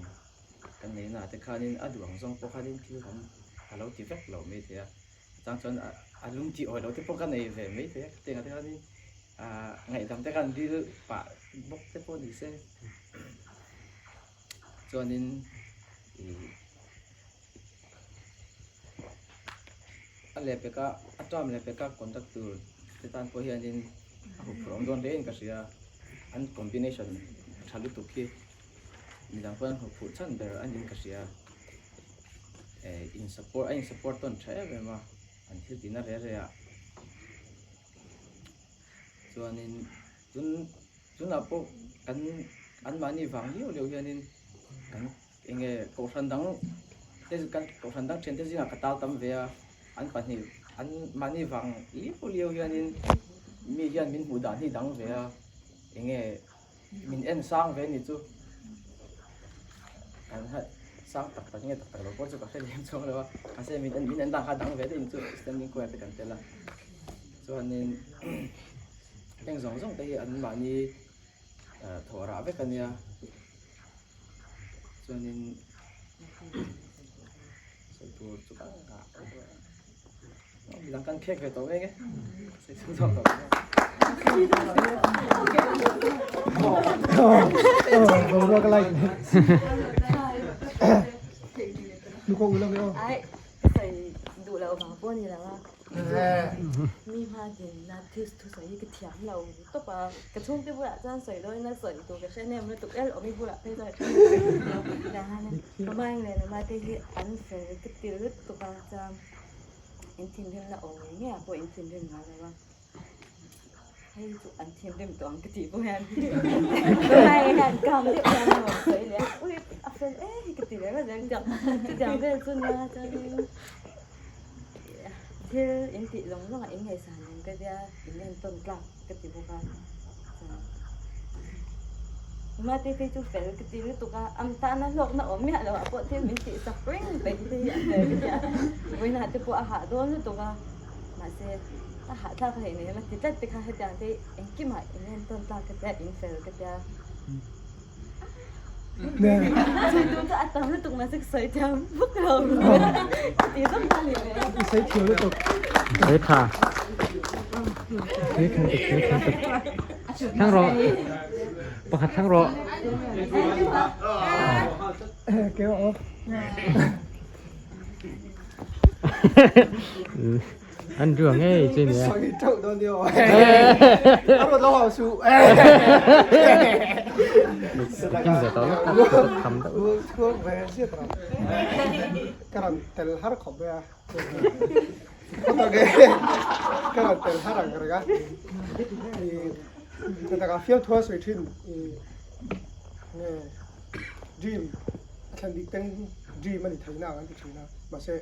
kan nei na te khanin a duh ang zawng pawh khanin thil kan a lo ti vek lo mai thei a, chang chuan a lung tih awih loh te pawh ka nei ve mai thei a, khatiang ah te khanin ah ngaihdam te khan dil pah bawk te pawh ni se chuanin ih. A lehpeka a term lehpeka conduct tur te tan pawh hianin a huphurh awm dawn hle in ka hria an combination tha lutuk hi midang pawh an huphurh chhan ber a niin ka hria eh in support a in support tawn tha em em a an thil tihna reh reh ah chuanin tun tunah pawh kan anmahni vang liau liau hianin kan. Enge kohhran dang te kan kohhran dang thiante zingah ka tal tam ve a, an pahnih an mahni vang liau liau hianin mi hian min hmuh dan hi dang ve a, enge min en sang ve ni chu kan ha sang tak tak nge tak tak lo pawh chu ka hre lem chuang lo a, mahse min en min en dan kha dang ve daih ni chu standing choir te kan tel a, chuanin heng zawng zawng te hi an mahni thawh rah vek a nia. Chuanin sawi tur chu ka ngah midang kan khek ve tawh mek e sawi chhung chhuak tawh Boruak lai nu ko ulang e ai sawi duh lo vang pawh ni lo a Mi hma dinna thil thusawi hi ka thiam lo tawp a, ka chhungte bulah chuan sawi dawnin a sawi tur ka hre nem lutuk el awmi bulah phei chuan ka hmaing leh nula te hi an fel ka ti lutuk a chuan in thinrimna awm ngei ngei ah pawh in thinrim ngai lo a, hei chu an thinrim tawh ang ka tih pawh hian ka hmaing hian kam deuh hian a rawn sawi leh a ui a fel e hi ka ti leh vat zel chutiang vel chu nia chuanin. Thil in tih zawng zawng ah in ngaihsan em ka tia in entawn tlak ka ti bawk a chuan Mate phei chu fel ka ti lutuk a am tana hlawkna awm miah loh ah pawh thil min tih sak reng peih te hi a fel ka tia vawiinah te pawh a hah dawn lutuk a mahse a hahthlak a hei nei em a ti tlat te kha hetiang te engkimah in entawn tlak ka tia in fel ka tia. Sawi tur chu a tam lutuk mahse ka sawi thiam vak lo. Ka ti zawk ta ni le. I sawi thiam lutuk. Sawi tha. Sawi thiam tuk, sawi thiam tuk. Thlang rawh. Pakhat thlang rawh. Keu aw. An rua ngei che nia. Sawi teuh dawn ni aw. A rawn lo hau suh. Kim za tawh lo tak tham deuh. Chhuak ve ziat ram. Ka rawn tel har khawp mai a. Ka rawn tel har ang reng a. Ka taka fiam thua sawi thin nge dream a thlen bik teng dream a ni theihna ang an ti thin a. Mahse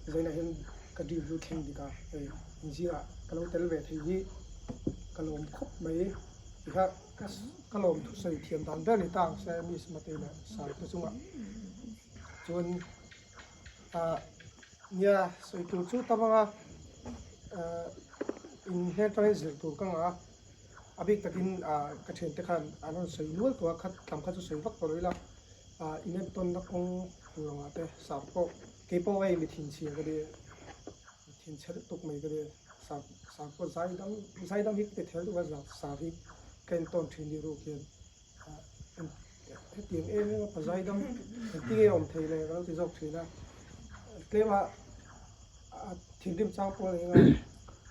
Zainah hian ka dream chu thleng dik a, hei inzingah ka lo tel ve thei hi ka lawm khawp mai tikha ka lawm thusawi thiam dan ber ni ta ang se Miss Matei leh Sir te chungah chuan ah nia sawi tur chu tam anga ah in hmel tangin zir tur ka ngah a, a bik takin ah ka thiante khan an rawn sawi nual tawh a khat lam kha chu sawi vak tawh lo ila ah inentawnna kawng tur angah te Sir pawh. Kei pawh hei mi thinchhia ka ni, mi thinchhe lutuk mai ka ni. Sar sar pawh zai dang zai dang hi ka ti thel deuh a, sar hi ka entawn thin ni ruk hian hetiang em em a pa zai dang engtin nge awm thei le ka lo ti zawk thin a. Tlema thinrim chang pawh a ni a,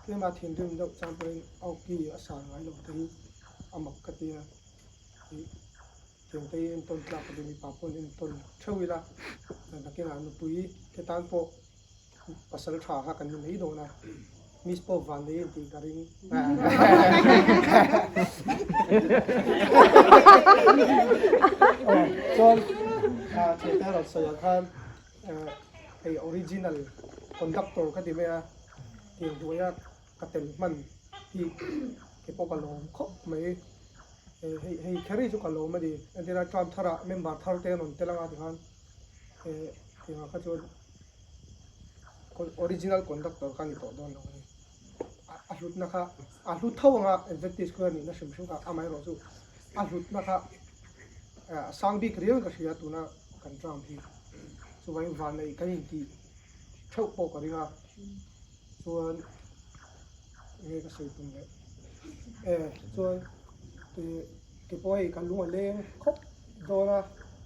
tlema thinrim deuh chang pawhin a awki a sar ngai lo te hi a mak ka ti a. Tiangte hi entawn tlak a ni, mipa pawhin entawn theuh ila, nakinah nupui te tan pawh pasal tha kha kan ni mai dawn a, Miss pawh van nei a intih ka ring. Chuan thiante rawn sawi ang khan hei original conductor ka ti mai a, tiang hnuaia ka tel hman hi kei pawh ka lawm khawp mai. Hei hei kher hi chu ka lawm a ni. Entirna term tharah member thar te an rawn tel anga tikhan eh tiangah kha chuan original conductor kha a ni tawh dawn lo a ni. A hlutna kha a hlu tho anga Adventist khaw nihna hrim hrim kha amaherawh chu a hlutna kha a sang bik riau in ka hria tuna kan term hi. Chuvangin vanneih kan intih theuh pawh ka ring a. Chuan enge ka sawi tum leh e chuan ti ti pawh hei ka lung a leng khawp dawn a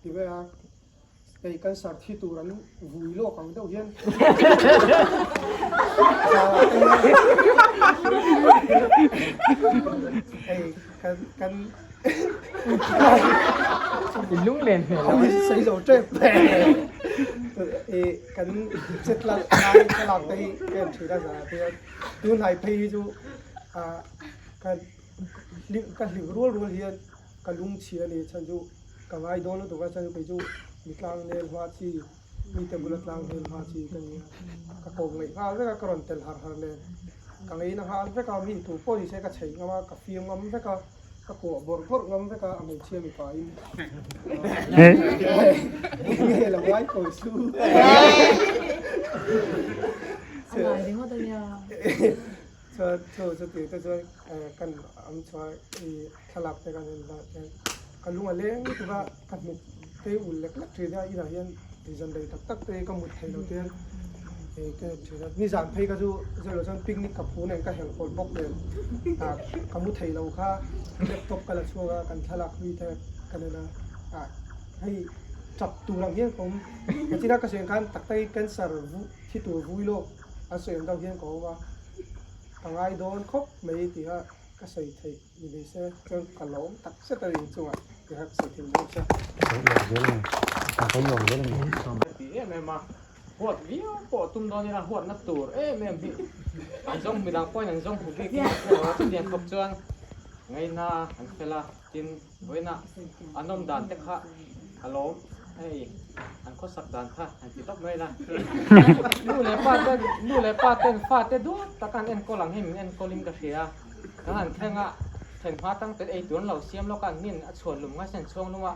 ti ve a hei cancer thi tur an vui lawk ang deuh hian hei kan kan I lung len hmel lo. Sawi zo tep. I kan chet lak lai thlalak te hi ka en thin a zan ah te hian tun hnai phei hi chu ah ka hlim ka hlim rual rual hian ka lung chhia a ni chhan chu ka ngai dawn lutuk a chhan chu kei chu mi tlang nel hma chi mite bula tlang nel hma chi ka ni a ka kawm ngaih nghal vek a ka rawn tel har har nen ka ngeina nghal vek a mi tur pawh ni se ka chei ngam a ka fiam ngam vek a. Ka kuah bawrh bawrh ngam vek a, a hmeichhia mipa in nge lo ngai kawi su. A ngai ringawt a nia. Chuan chu chu tih te chuan kan am chhuah i thlalak te kan en lah hian ka lung a leng lutuk a, ka hnuk te ul lek lek thin a, inah hian zan rei tak tak te ka mut theih loh te hian ka en thin a, nizan phei kha chu zelo chuan picnic ka phu nen ka helh pawlh bawk nen ah ka mu thei lo kha laptop ka la chhuak a kan thlalak hlui te ka en a ah hei chap tur ang hian ka awm ka china ka sawi ang khan tak tak hi cancer vu thi tur vui lawk an sawi ang deuh hian ka awm a ka ngai dawn khawp mai tih kha ka sawi theih ni ve se chuan ka lawm tak zet a ni inchungah tih kha ka sawi thei mai che. Ti em em a, huat viau pawh tum dawn ila huatna tur em em hi an zawng midang pawhin an zawng hmu bik in an hre lo a, chutiang khawp chuan ngaihna an fel a, tin vawiinah an awm dan te kha a lawm hei an khawsak dan kha an ti tawp mai la, nu leh pa ten nu leh pa ten fate duat tak an enkawl ang hi min enkawl in ka hria. Kan han thleng a, thlen hma tang ten ei tur an lo siam lawk a, an nin a chhuan lum ngai sen chhuang lum a,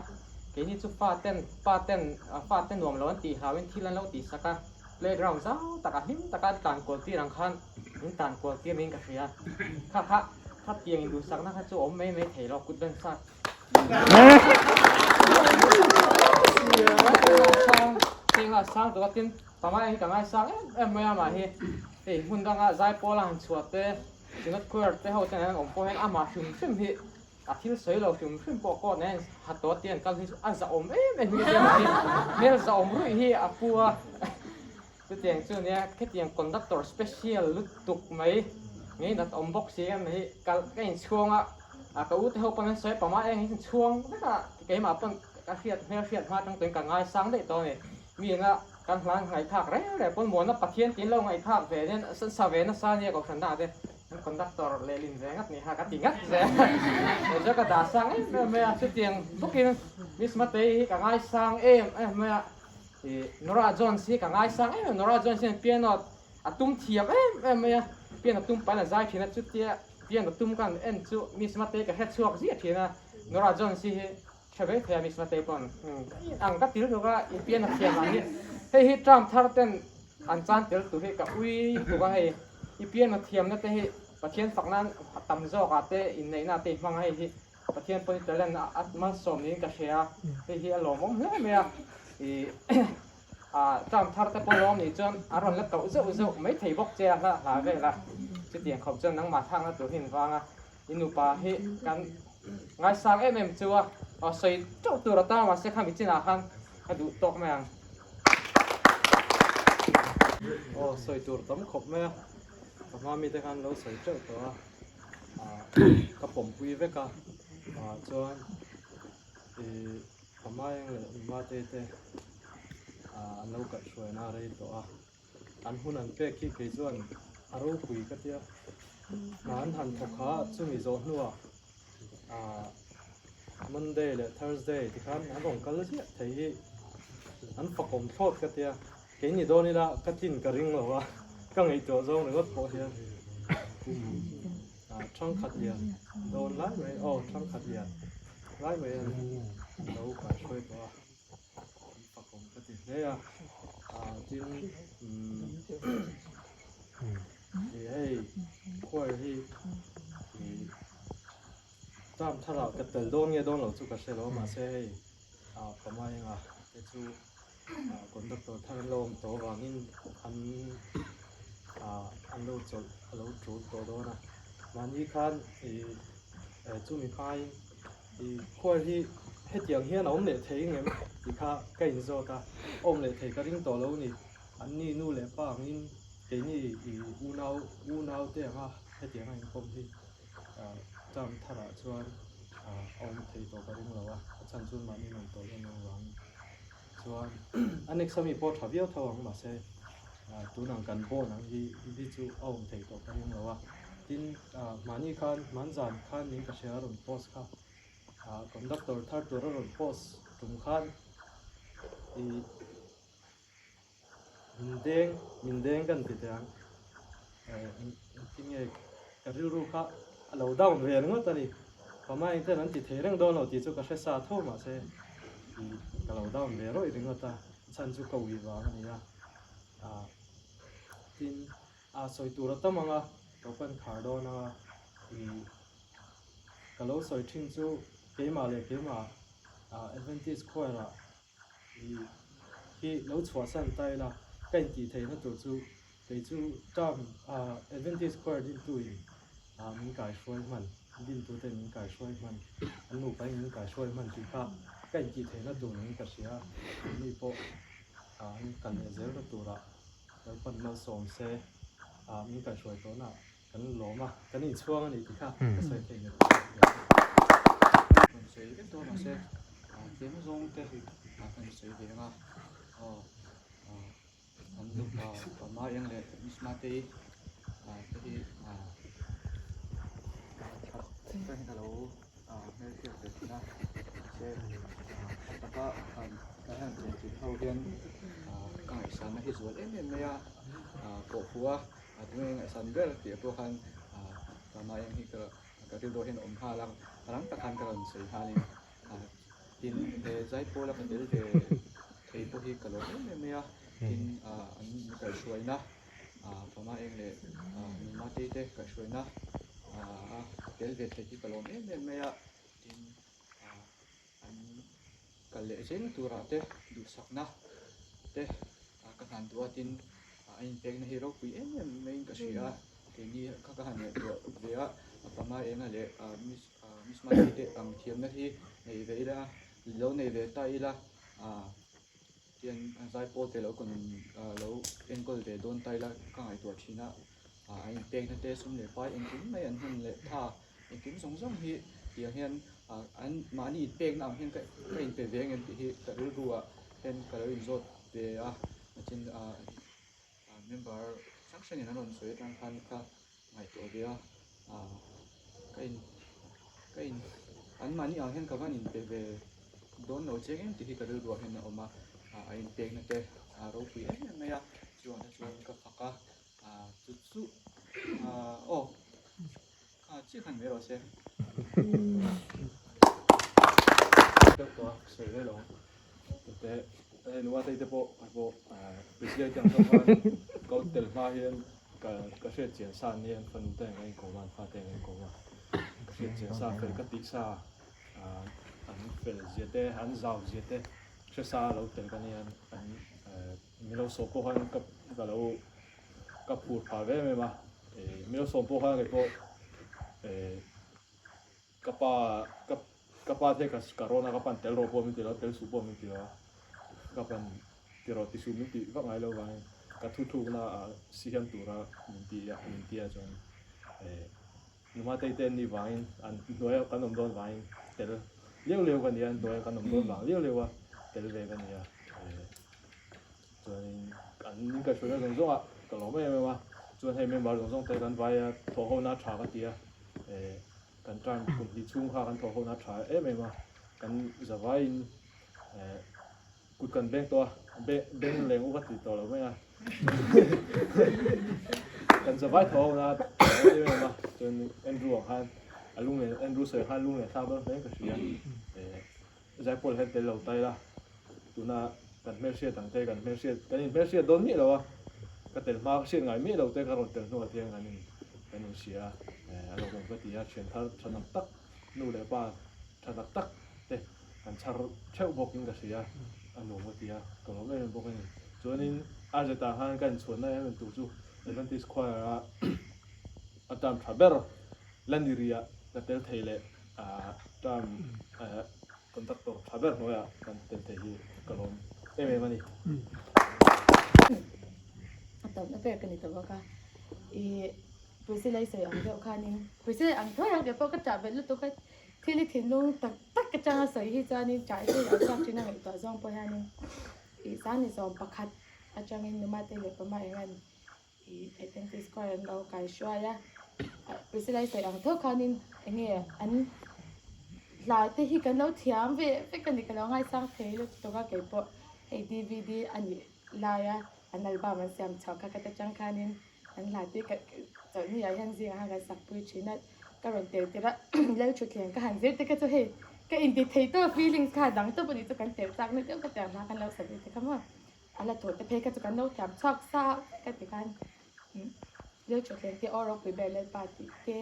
keini chu fa ten pa ten fa te nuam lo an tih hlau in thil an lo tih sak a, playground zau tak a hlim tak a an tlan kual tir ang khan min tlan kual tir niin ka hria, kha kha kha tiang in duhsakna kha chu a awm mai mai thei lo kut ben sak. Heng a sang tawh a tin pamai hi ka ngaisang em em mai a mah hi hei hmun danga zaipawl a han chhuah te Synod Choir te ho ten an awm pawh hian amah hrim hrim hi a thil sawi lo hrim hrim pawh court nen ha tawh te an kal hi chu a zahawm em em hi a nia hmel zahawm ruih hi a pu a chutiang chu nia khetiang conductor special lutuk mai ngei nat awm bawk si em hi kal ka inchhuang a a ka u te ho pawn an sawi pamah eng hi inchhuang vek a keimah pawn ka hriat hmel hriat hma atang tuin ka ngaisang daih tawh a ni mi ina kan hlan ngaihthlak reng reng pawn muana Pathian tin lo ngaihthlak ve nen sa ve nasa nia kohhran dangah te Kan conductor lehlin ve ngat ni ha ka ti ngat zel. Kei chu ka dah sang em em mai a, chutiang bawkin Miss Matei hi ka ngaisang em em mai a, ih Norah Jones hi ka ngaisang em em, Norah Jones hian piano a tum thiam em em mai a, piano tum pahin a zai thin a, chutia piano tum ka han en chu Miss Matei ka hre chhuak ziah thin a, Norah Jones hi hre ve thei a Miss Matei pawn ang ka til tuk a, i piano thiam ang hi hei hi term thar ten An chan tel tur hi ka ui tuk a hei, i piano thiamna te hi Pathian fak nan tam zawk ah te inneihna te i hmang a hei hi Pathian pawn i talent a malsawm niin ka hria a, hei hi a lawmawm hle mai a, i term thar te pawh lawm nih chuan an rawn la koh zeuh zeuh mai thei bawk che a hla hla vel a, chutiang khawp chuan nangmah thlakna tur hi in vang a, i nupa hi kan ngaisang em em chu a, aw sawi teuh tur a ta mahse khami chinah khan ka duh tawk mai ang. Aw sawi tur tam khawp mai a, ka hma mite khan lo sawi teuh tawh a, ah ka pawmpui vek a, ah chuan ih ka hmaeng leh mate te ah an lo kaihhruaina a rei tawh a, an hun an pek hi kei chuan a ropui ka tia, hna an han thawk kha chumi zawh hnuah ah Monday leh Thursday tikhan an rawn kal ziah thei hi an fakawm thlawt ka tia, kei ni dawn ila ka tlin ka ring lo a, ka ngaihtuah zawng ringawt pawh hian kum ah thangkhat lian dawn lai mai aw thangkhat lian lai mai an lo kaihruai tawh a, an fakawm ka ti hle a, ah tin umm hei choir hi ih. Term tharah ka tel dawn nge dawn lo chu ka hre lo a mahse hei ah pamaenga te chu ah conductor thar an lo awm tawh avangin an ah an lo chawlh a lo tul tawh dawn a mahni khan ih eh chumi hmain ih khuai hi hetiang hian a awm leh thei ngem tih kha ka inzawt a awm leh thei ka ring tawh lo ni anni nu leh pa angin keini ih unau unau te anga hetiang a inkawm hi. Term tharah chuan a awm thei tawh ka ring lo a, a chhan chu mahni nun tawh em em avangin chuan a next ami pawh tha viau tho ang mahse tunang kan bond ang hi hi chu a awm thei tawh ka ring lo a, tin mahni khan hmanzan khan min ka hria a rawn post kha conductor thar tur a rawn post tum khan ih Min deng, min deng kan ti teh ang. Engtin nge ka rilru kha a lo down ve ringawt a ni. Pama engten an ti thei reng dawn lo tih chu ka hre sa tho mahse ka lo down ve rawih ringawt a, chhan chu ka ui vang a ni a. Tin, a sawi tur a tam ang a, lo pan khar dawn ang a, ka lo sawi thin chu keimah leh keimah Adventist choir ah hi lo chhuahsan ta ila ka intih theihna tur chu kei chu term Adventist choir dintu in min kaihruai hman dintu ten min kaihruai hman an nupa in min kaihruai hman tih kha ka intih theihna tur niin ka hria anni pawh an kal leh zelna turah Lalpan malsawm se min kaihruai tawhna Kan lawm a, kan inchhuang a ni tih kha ka sawi theih ngei. Rawn sawi vek dawn mahse tlem zawng te kan sawi ve ang a, aw an nupa Pama Eng leh Miss Matei te hi chuan ka lo hmelhriat ve thin a, mahse a taka kan han chenchilh ho hian ka ngaihsanna hi zual em em mai a, pawhfuh a. A tunge ngaihsan ber tih pawh khan Pama eng hi ka ka rilru hian a awm nghal a, rang tak khan ka rawn sawi nghalin tin he Zaipawl a ka tel ve thei pawh hi ka lawm em em mai a, tin an mi kaihhruaina Pama eng leh Nunmatei te kaihhruaina a tel ve thei hi ka lawm em em mai a, tin an. kal leh zel turah te duhsakna te ka hlan duh a tin a inpekna hi ropui em em maiin ka hria a keini kha ka han ngaihtuah ve a a panga enga leh miss miss Mate te ang thiamna hi nei ve ila lo nei ve ta ila tian zaipawl te lo kawn lo enkawl ve dawn ta ila ka ngaihtuah thin a a inpekna te sum leh pai engkim mai an hun leh tha engkim zawng zawng hi tiang hian an mahni inpekna ang hian ka ka inpe ve ang em tih hi ka rilru ah hian ka lo inzawt ve a tin member hrang hrangin an rawn sawi atang khan ka ngaihtuah ve a ka in ka in an mahni ang hian ka van inpe ve dawn lo chiang em tih hi ka rilru ah hian a awm a a inpekna te a ropui em em mai a chuan te chuan ka fak a chu chu aw kha chiah khan mai rawh se. Deuh tawh a sawi ve lo tute hei nula te pawh hei pawh Priscilla te ang kha khan ka tel hma hian ka ka hriat chian sa an nia an fanu te ang a inkawm a an fate ang a inkawm a ka hriat chian sa fel ka tih sa an fel zia te an zau zia te hre sa lo tel ka nia an Milo sawm pawh khan ka ka lo ka phur phah ve em em a, Milo sawm pawh khan kei pawh ka pa ka ka pa te ka ka rawn a ka pan tel rawh pawh min ti lo a tel suh pawh min ti lo a, ka pan ti rawh ti suh min tih vak ngai lo vangin ka thuthlukna ah siam tura min ti a min ti a chuan Numatei te an nih vangin an hnuaia kan awm dawn vangin tel liau liau ka ni a, an hnuaia kan awm dawn vang liau liau a tel ve ka ni a. Chuanin an min kaihhruaina zawng zawng ah ka lawm em em a, chuan hei member zawng zawng te kan vai a thawh ho na tha ka ti a, kan term kum hnih chhung kha kan thawh ho na tha em em a, kan zavaiin Kut kan beng tawh a, beng leng u ka ti tawh lo mai a. Kan zavai tho ho na em em a, chuan Andrew ang khan a lung nen Andrew sawi khan lung nen thlak dawn hle ka hria. Zaipawl hian tel lo ta ila, tuna kan hmelhriat ang te kan hmelhriat kan inhmelhriat dawn miah lo a, ka tel hma ka hriat ngai miah lo te ka rawn tel hnuah te hian kan in kan inhria a, a lo awm ka ti a, thian thar tha tak tak nu leh pa tha tak tak te kan chhar theuh bawkin ka hria a nuam ka ti a, ka lawm em em bawk a ni. Chuanin RZ ah khan ka inchhuanna em em tur chu Adventist Choir a a term tha ber la ni rih ah ka tel thei leh term conductor tha ber hnuaiah kan tel thei hi ka lawm em em a ni. A tawpna ber ka ni ta bawk a, i Priscilla i sawi ang deuh khanin Priscilla ang tho ang ke pawh ka ṭah belh lutuk a, Thil i thinlung tak tak atanga sawi hi chuanin ṭah hi a chhuak ṭhin a ngaihtuah zawng pawh hianin ih Sani zawm pakhat atangin Numate leh Pama engan ih Adventist Choir an lo kai hruai a, Priscilla i sawi ang tho khanin enge an hla te hi kan lo thiam ve vek a ni ka lo ngaisang thei lutuk a keipawh hei dvd a nih laia an album an siam chhuah kha ka ta chang khanin an hla te ka chawlhni ah hian zingah khan kan sak pui thin a ka rawn tel tir a lal thutthleng ka han zir te kha chu hei ka inti thei tawp feelings kha a dang tawp a nih chu kan tel chak na deuh ka tiang hla kan lo sa ve te kha maw a la thaw te phei kha chu kan lo thiam chhuak sa vek a ti khan lal thutthleng te aw ropui ber lalpa tih te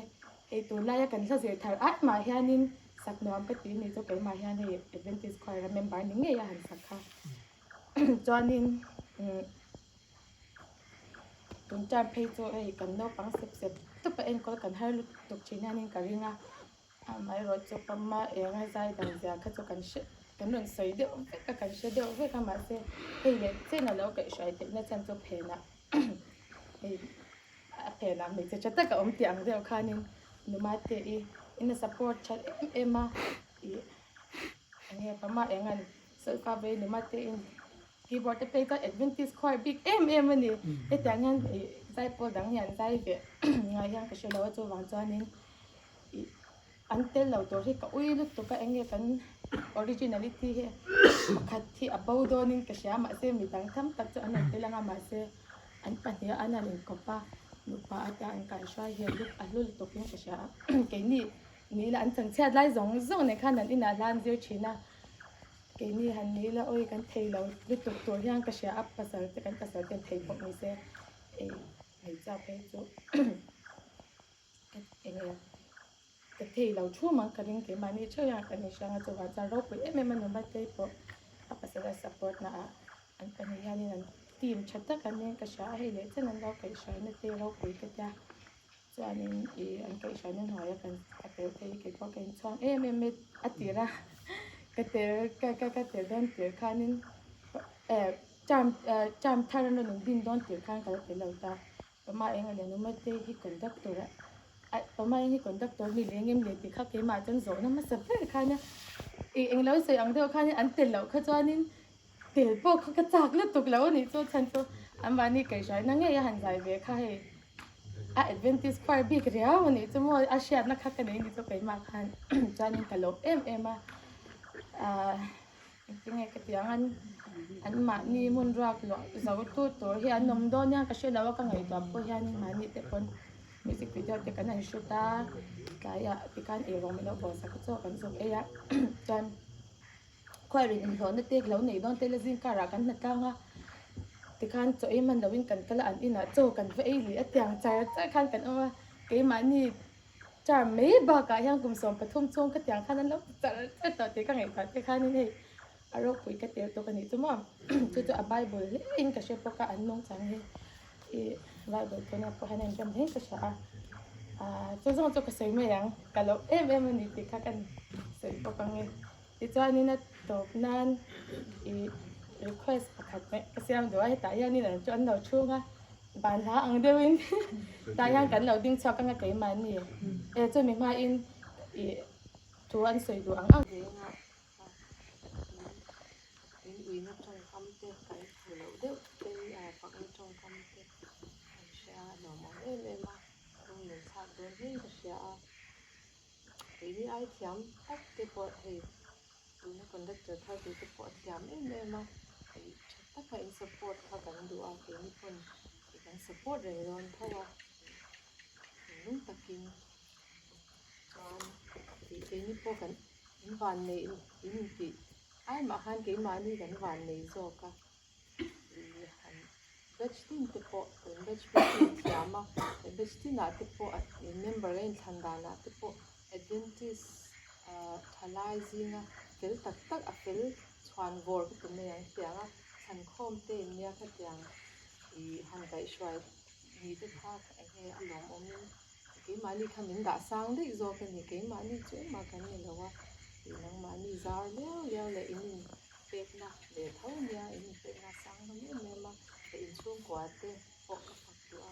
hei tunlaia kan hla zir thar at mah hianin sak nuam ka ti a ni chu keimah hian hei Adventist choir a member ni ngei a han sak kha. Chuanin tun term phei chu hei kan naupang sep sep tawp a enkawl kan har lutuk thin hianin ka ring a, amaherawh chu pama enga zai dan zia kha chu kan hre kan rawn sawi deuh vek a kan hre deuh vek a mahse hei leh chen a lo kaihhruai theihna chhan chu phenah hei a phenah hmeichhe tha tak a awm tih ang deuh khanin Numate i in a support tha em em a ih enge pama engan. Solfa vei numa te in keyboard te phei chuan Adventist choir bik em em a ni. Hetiang hian ih zaipawl dang hian zai ve ngai hian ka hre lo a chuvang chuanin ih an tel lo tur hi ka ui lutuk a enge kan originality hi pakhat hi a bo dawnin ka hria mahse midang tam tak chu an rawn tel ang a mahse an pahnih a an han inkawp a nupa atan an kaihruai hi a hlu lutukin ka hria a keini Ni ila an changchhiat lai zawng zawng nen khan an inah hla an zir thin a, keini han ni ila awi kan thei lo lutuk tur hian ka hria a, pasal te kan pasal ten thei pawh ni se ei hmeichhia phei chu eng nge ka thei lo thu mang ka ring keimahni theuh hian kan inhriang a chuvang chuan ropui em em a numa te pawh a pasal a support na ah an pahnih hianin an team tha tak an nia ka hria a hei leh chen an lo kaihhruaina te ropui ka tia chuanin ih an kaihhruaina hnuaia kan a tel thei hi keipawh ka inchhuang em em mai a tir a ka tel ka ka ka tel dawn tir khanin eh term eh term thar an rawn indin dawn tir khan ka la tel lo ta. Pama eng a lian awm a te hi conductor a ah pama eng hi conductor ni leng em le tih kha keimah chuan zawhna hmasa ber khan a ih englo sawi ang deuh khan an tel loh kha chuanin tel pawh kha ka chak lutuk lo a nih chu chhan chu anmahni kaihhruaina ngei a han zai ve kha hei a Adventist choir bik riau a nih chu maw a hriatna kha ka nei a ni chu keimah khan chuanin ka lawm em em a ah. Engtinge ka tih ang an anmahni hmun ruak luah zo tu tur hi an awm dawn nia ka hre lo a ka ngaihtuah pawh hian mahni te pawn music video te kan han shoot a tlaiah tikhan eirawng min lo bawhsak a chaw kan zuk ei a chuan khuarin inhlawhna te lo nei dawn te la zing karah kan hna tlang a tikhan chaw ei hman loin kan kal a an inah chaw kan va ei leh a tiang char char khan kan awm a keimahni. Term mai bakah hian kum 13 chhung ka tiang khan an lo ti char char tawh tih ka ngaihtuah te khanin hei a ropui ka tel tawk a nih chu maw chu chu a bible hle in ka hre bawk a an nungchang hi ih bible tuna pawh hian a inrem hle in ka hria a ah chu zawng chu ka sawi mai ang ka lo em em a ni tih kha ka sawi bawk ang e tichuanin a tawp nan ih request pakhat mai ka siam duh a hetah hianin an chu an lo chhung a. Ban hla ang deuhin tah hian kan lo ding chhuak anga keimahni e chumi hmain ih thu an sawi duh ang ang. Venga in uina tawngkam te kan phu loh deuh te hi a fakna tawngkam te an hria a lawmawm em em a lunglen thlak dawn hlein ka hria a keini ai thiam tak te pawh hei Tuna conductor thar tur te pawh a thiam em em a, ih tha taka in support kha kan duh a, keini pawn ih kan support reng dawn tho a, thinlung takin chuan ih keini pawh kan in vannei in intih ai mah khan keimahni kan vannei zawk a, ih han batch tin te pawh tun batch pawh chu a thiam a, batch tinah te pawh member a inthlan danah te pawh Adventist thalai zinga fel tak tak a fel chhuan vawr ka ti mai ang hetiang a thlankhawm te in nia khatiang ih han kaihhruai ni te kha eng nge a lawmawm in keimahni kha min dah sang daih zawk a ni keimahni chu engmah kan ni lo a ih nangmahni zar liau liau leh in in pekna ve tho nia in in pekna a sang hlawm em em a leh inchhungkua te pawh ka fak duh a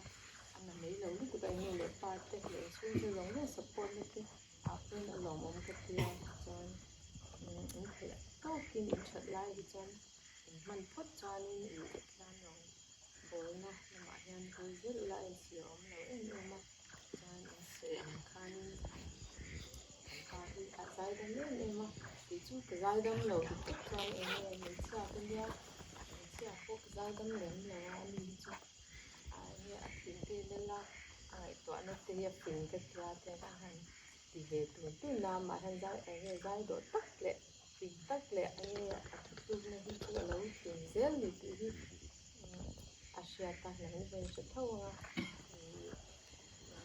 a na mai lo lutuk a enge leh pa te leh inchhungte zawng zawng support na te ah pawhin a lawmawm ka ti a chuan in theih tawkin in that lai hi chuan in hman phawt chuanin ih Pathian rawng bawlna lamah hian kal zel ula a inchhir awm lo em em a chuan in sawi ang khanin kan pa hi a zaidam em em a kei chu ka zaidam lo ti tawp chuan enge hmeichhia ka nia hmeichhia pawh ka zaidam lem lo a ani hi chu ah enge a thin te lal a a ngaihtuahna te hi a fing ka tia te a han ti ve tun tun a amah hian zai enge zai dawh tak leh fing tak leh enge a thutlukna hi chu a lo tling zel ni tih hi a hriat a nang ni pawhin hre tho ang a ih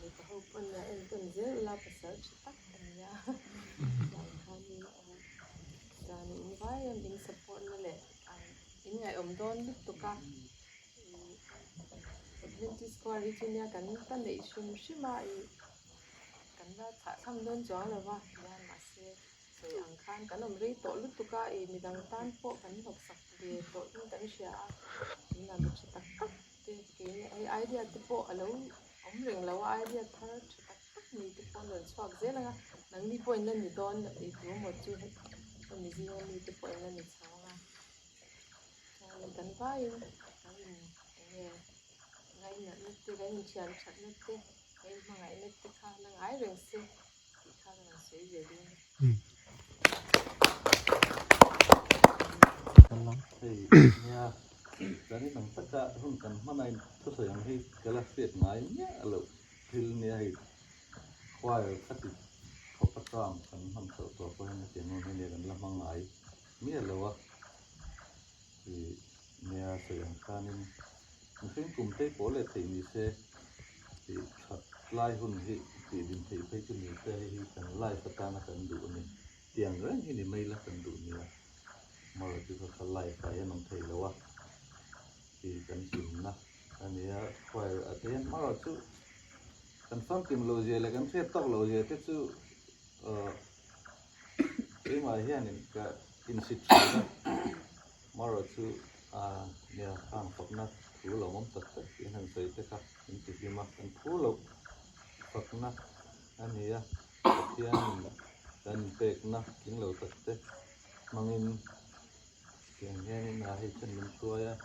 mipa ho pawn a entawn zel ula pasal tha tak a nia tiang khanin a awm chuan in vai em in support na leh in ngaihawm dawn lutuk a ih Adventist choir hi chu nia kan ta neih hrim hrim a ih kan la chhah thlam dawn chuang lo va nia mahse. Sawi ang khan kan awm rei tawh lutuk a, ih midang tan pawh kan hlawksak ve tawh in kan hria a, tunah mi tha tak tak te keini hei idea te pawh a lo awm reng lo a, idea thar tha tak tak nei te pawh an rawn chhuak zel ang a, nangni pawh in la ni dawn ih tu emaw chu hemi zinga mi te pawh in la ni chho ang a, chuanin kan vaiin kan in eng nge ngainatna te kan inthian thatna te kan inhmangaihna te kha la ngai reng se. Tih kha ka rawn sawi ve ding. Hei nia kan in ang taka hun kan hman a in thusawi ang hi ka la hriat ngai miah loh thil nia hei choir khati khawp a term kan hman chhoh tawh pawh hian hetiang hun hi nia kan la hmang ngai miah lo a ih nia sawi ang khanin mihring kum te pawh leh theih ni se ih that. Tlai hun hi tih din theih phei chu ni se hei hi kan life atana kan duh a ni. Tiang reng hi ni mai la kan duh nia. Mara chu kha kha life ah hian awm thei lo a tih kan hlimna a nia. Choir ah te hian mara chu kan famkim loh zia leh kan hriat tawk loh zia te chu keimah hianin ka insit thin a. Mara chu nia khang fakna thu lo awm tak tak tih an han sawi te kha min ti hlim a, kan phu loh fakna a ni a, Pathianin kan inpekna tling lo tak te hmangin tiang hianin a hei chuan min hruai a,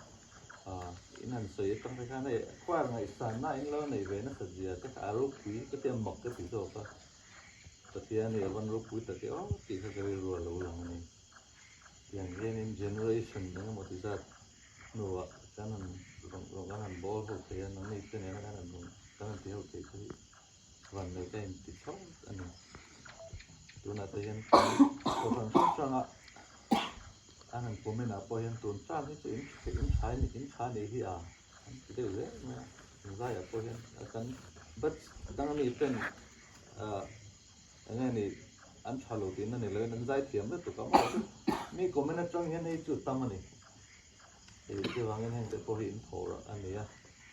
in han sawi atang te khan hei choir ngaihsanna in lo nei ve nasat zia te kha a ropui ka ti a mak ka ti zawk a, Pathian hi a van ropui tak e aw tih kha ka rilru a lo lang a ni. Tiang hianin generation engemaw ti zat hnuah kan han rawn kan han bawl ho thei a, nangni te nena kan han rawn kan han ti ho thei chu hi vanneih ka inti chho a ni. Tunah te hian kohhran hrang hranga an han comment ah pawh hian tun term hi chu in in tha in tha nih hi a an ti deuh zel mai a, zaiah pawh hian kan batch dang ami ten ah Eng nge ni an tha lo tihna ni loin an zai thiam lutuk a maw chu mi comment atang hian hei chu tam a ni. Hei chuvangin heng te pawh hi in thaw rah a ni a,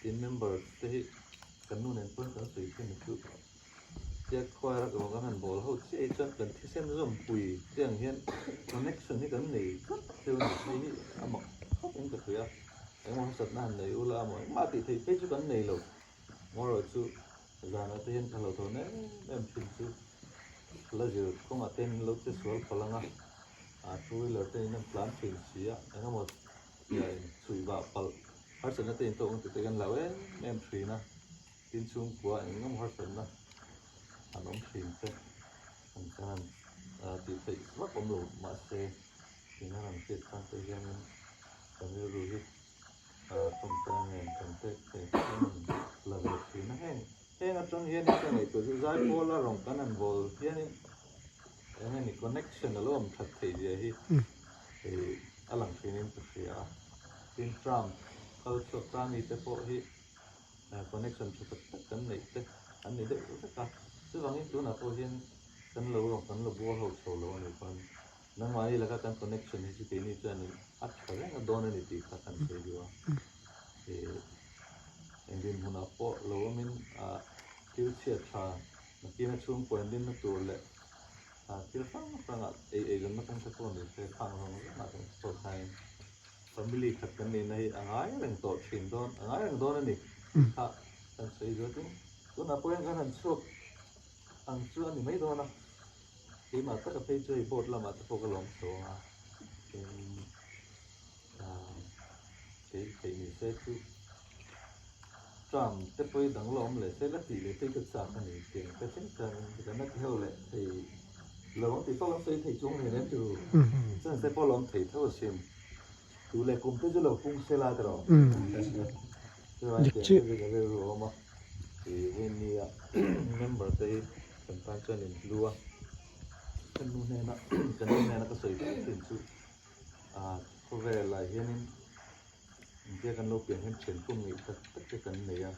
tin member te hi kan nu nen pawn kan sawi thin chu chiak khuai rak emaw kan han bawl ho chiah hi chuan kan thisen zawmpui te ang hian connection hi kan nei tlat cheu a ni. Hei hi a mak khawp in ka hria a, engemaw harsatna han nei ula emaw engmah tih theih phei chu kan nei lo. Ngarawh chu Zanah te hian ka hlauhthawn em em thin chu la zir kawngah te hian lo che sual palh ang a, ah two wheeler te in an tlan thin si a, eng emaw tia in chhuih vah palh harsatna te in tawk ang tih te kan hlau em em thin a, tin chhungkua eng emaw harsatna an awm thin te an kan han tih theih vak awm lo mahse tin an han hriat chang te hianin kan rilru hi Tawngtai nen kan pek thei em la ve thin a heng heng atang hian ka ngaihtuah chu zaipawl a rawn kan han bawl hianin eng nge ni connection a lo awm that theih zia hi hei a lang thinin ka hria a tin tram kal chhuak ta mi te pawh hi connection tha tak tak kan neih te an ni deuh vek a chuvangin tunah pawh hian kan lo rawn kan la bual ho chho lo a nih pawn Nangmahni laka kan connection hi chu keini chuanin a tha reng a dawn a ni tih kha kan sawi duh a. Ih eng dinhmunah pawh lo awmin ah thil chhiat tha nakina chhungkaw indinna tur leh ah thil hrang hrangah ei ei zawmna kawng te pawh ni se khang zawng zawngah kan support khain family khat kan nihna hi a ngai reng tawh thin dawn a ngai reng dawn a ni kha kan sawi duh a tin tunah pawh hian kan han chhuak ang chu a ni mai dawn a. Keimah taka phei chu hei board lamah te pawh ka lawm chho ang a, tin ah kei theih ni se chu term te pawh hi dang la awm leh se la tih leh phei ka chak a ni tiang ka thleng chuanin kan la ti ho leh thei lo ang tih pawh kan sawi thei chung hleinem chu chuan se pawh la awm thei tho asin tu leh kum te chu lo pung se la tawh chuan tiang te chu ka rilru a awm a ih Winnie-a member te hi. Kan tan chuan in hlu a, ka nu hnena ka nu hnena ka sawi fo thin chu ah khawvelah hianin intia kan lo pian hian thian pum ngeih tak tak te kan nei a,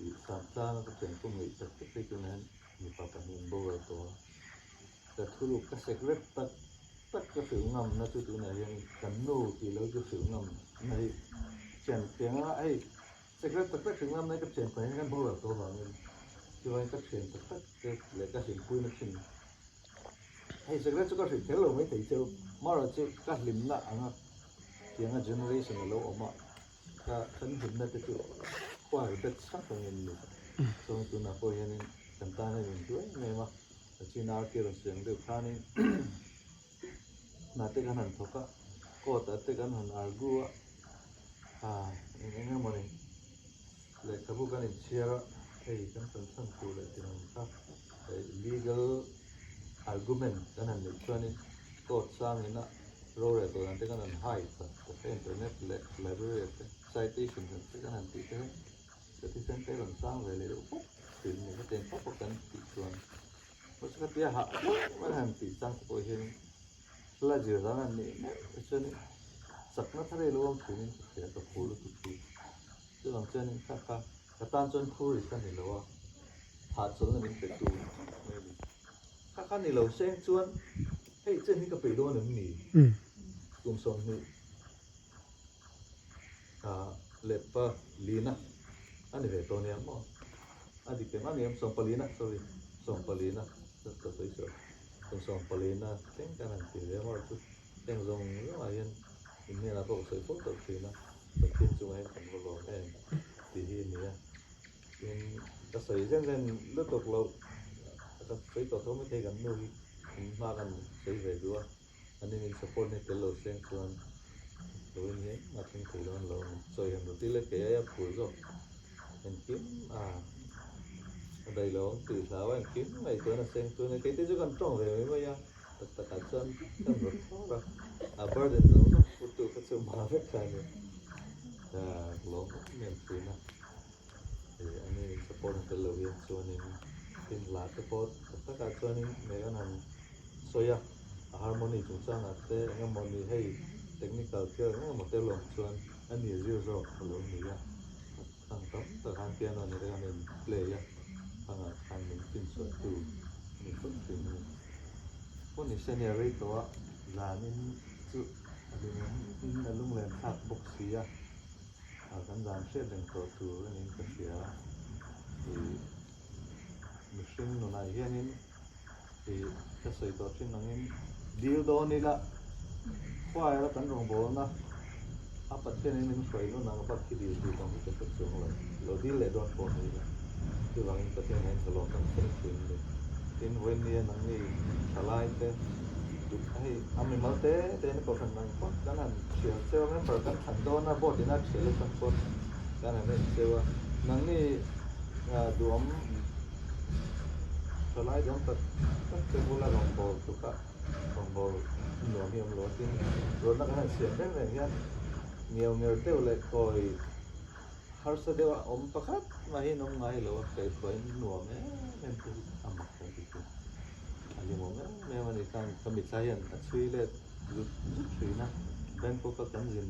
ih Sangtlanga ka thian pum ngeih tak tak te tunah hian mipa pahnih an boral tawh a, ka thuruk ka secret tak tak ka hrilh ngamna chu tunah hian kan nu tih lo chu hrilh ngamna hi thian pianga hei Secret tak tak hrilh ngamna hi ka thian pahnih hian kan boral tawh avangin chuan ka thian tak tak te leh ka hlimpuina thin hei secret chu ka hrilh kher lo mai thei cheu mara chu ka hlimna anga tianga generation a lo awm a ka kan hlimna te chu choir batch hrang hrang in ni chuan tunah pawh hianin kan tan hian in hlu em em a Sachin RK rawn sawi ang deuh khanin hna te kan han thawk a court ah te kan han argue a ah eng eng emaw ni lehkhabu kan inchhiar a hei kan tan chhan tur leh tih ang kha hei legal argument kan han neih chuanin court sangin a rorel tawh dan te kan han hai tak tak a internet leh library ah te citation te kan han tih te hian ka thisen te rawn sang ve leh deuh pawp thin ni ka chen pawp a kan tih chuan. Hmasa hah deuh an han tih chang te pawh hian hla zir dan an nih meuh te chuanin chakna thar ei lo awm thinin ka hria ka phur lutuk hi. Chuvang chuanin kha kha ka tan chuan phur rit a ni lo a. Hahchawlhna min pe tu mai a ni. Kha kha ni lo seng chuan hei chen hi ka peih dawn em ni? Kum 20 leh palina a ni ve tawh nia maw? A dik em? A ni em? Sawmpalina, sorry, sawmpalina ka sawi sual. Kum sawmpalina thleng kan han ti ve a maw chu heng zawng zawngah hian in hnenah pawh ka sawi fo tawh thin a, Pathian chungah hian kan va lawm em tih hi a ni a. Tin, ka sawi zen zen lutuk loh, ka sawi tawh tho maithei kan nu hi in hma kan sawi ve duh a, ani min support na hi tel lo seng chuan lo in hi engmah thleng thei dawn lo, min sawi han ruti leh kei aia phur zawk engkim a a daih lo ang tih hlau a engkim ngaihtuahna seng chu a ni, keite chu kan tawng ve mai mai a, tak takah chuan kan rawt thawr a, a burden zawng zawng putu kha chu mah vek kha a ni, ka lawm em em thin a. Ani support an tel lo hian chuanin tin hla te pawh tak takah chuanin Megan han sawi a, a harmony chungchangah te eng emaw ni hei technical thil eng emaw te lawm chuan a ni zir zawk a lo ni a, khang tam tak khan piano ni te khan a in play a, khangah khan min finchhuah tu a ni fawt thin a ni. Hun i hre nia rei tawh a, zanin chu a lungin a lunglen thlak bawk si a. A kan zan hriat reng tawh tur a niin ka hria. Ih mihring nunah hianin ih ka sawi tawh thin angin dil dawn ila choir a kan rawngbawlna a Pathianin min hruai nun ang bak khi dil tur dang hi ka hre chuang lo. Lo dil leh dawn pawh ni ila chuvangin Pathian hian ka lawm dang fo thin a ni. Tin vawinia nangni thalai te duh hei a mimal te te in kohhran ang pawh kan han thial cheu a member kan thlan dawn a board in a thial atang pawn kan han en cheu a nangni duhawm thalai duhawm tak tak te bula rawngbâwl tluk a rawngbâwl nuam hi a awm lo a tin rawtna kan han siam reng reng hian ngeu ngeur deuh leh kawi Harsa deuh a awm pakhat mahin awm ngai lo a, kaihhruaiin nuam em em te hi a mak kan ti thin. A hlimawm em em a ni khan ka mitthla hian a chhui let zut zut thin a, Bangkok a kan zin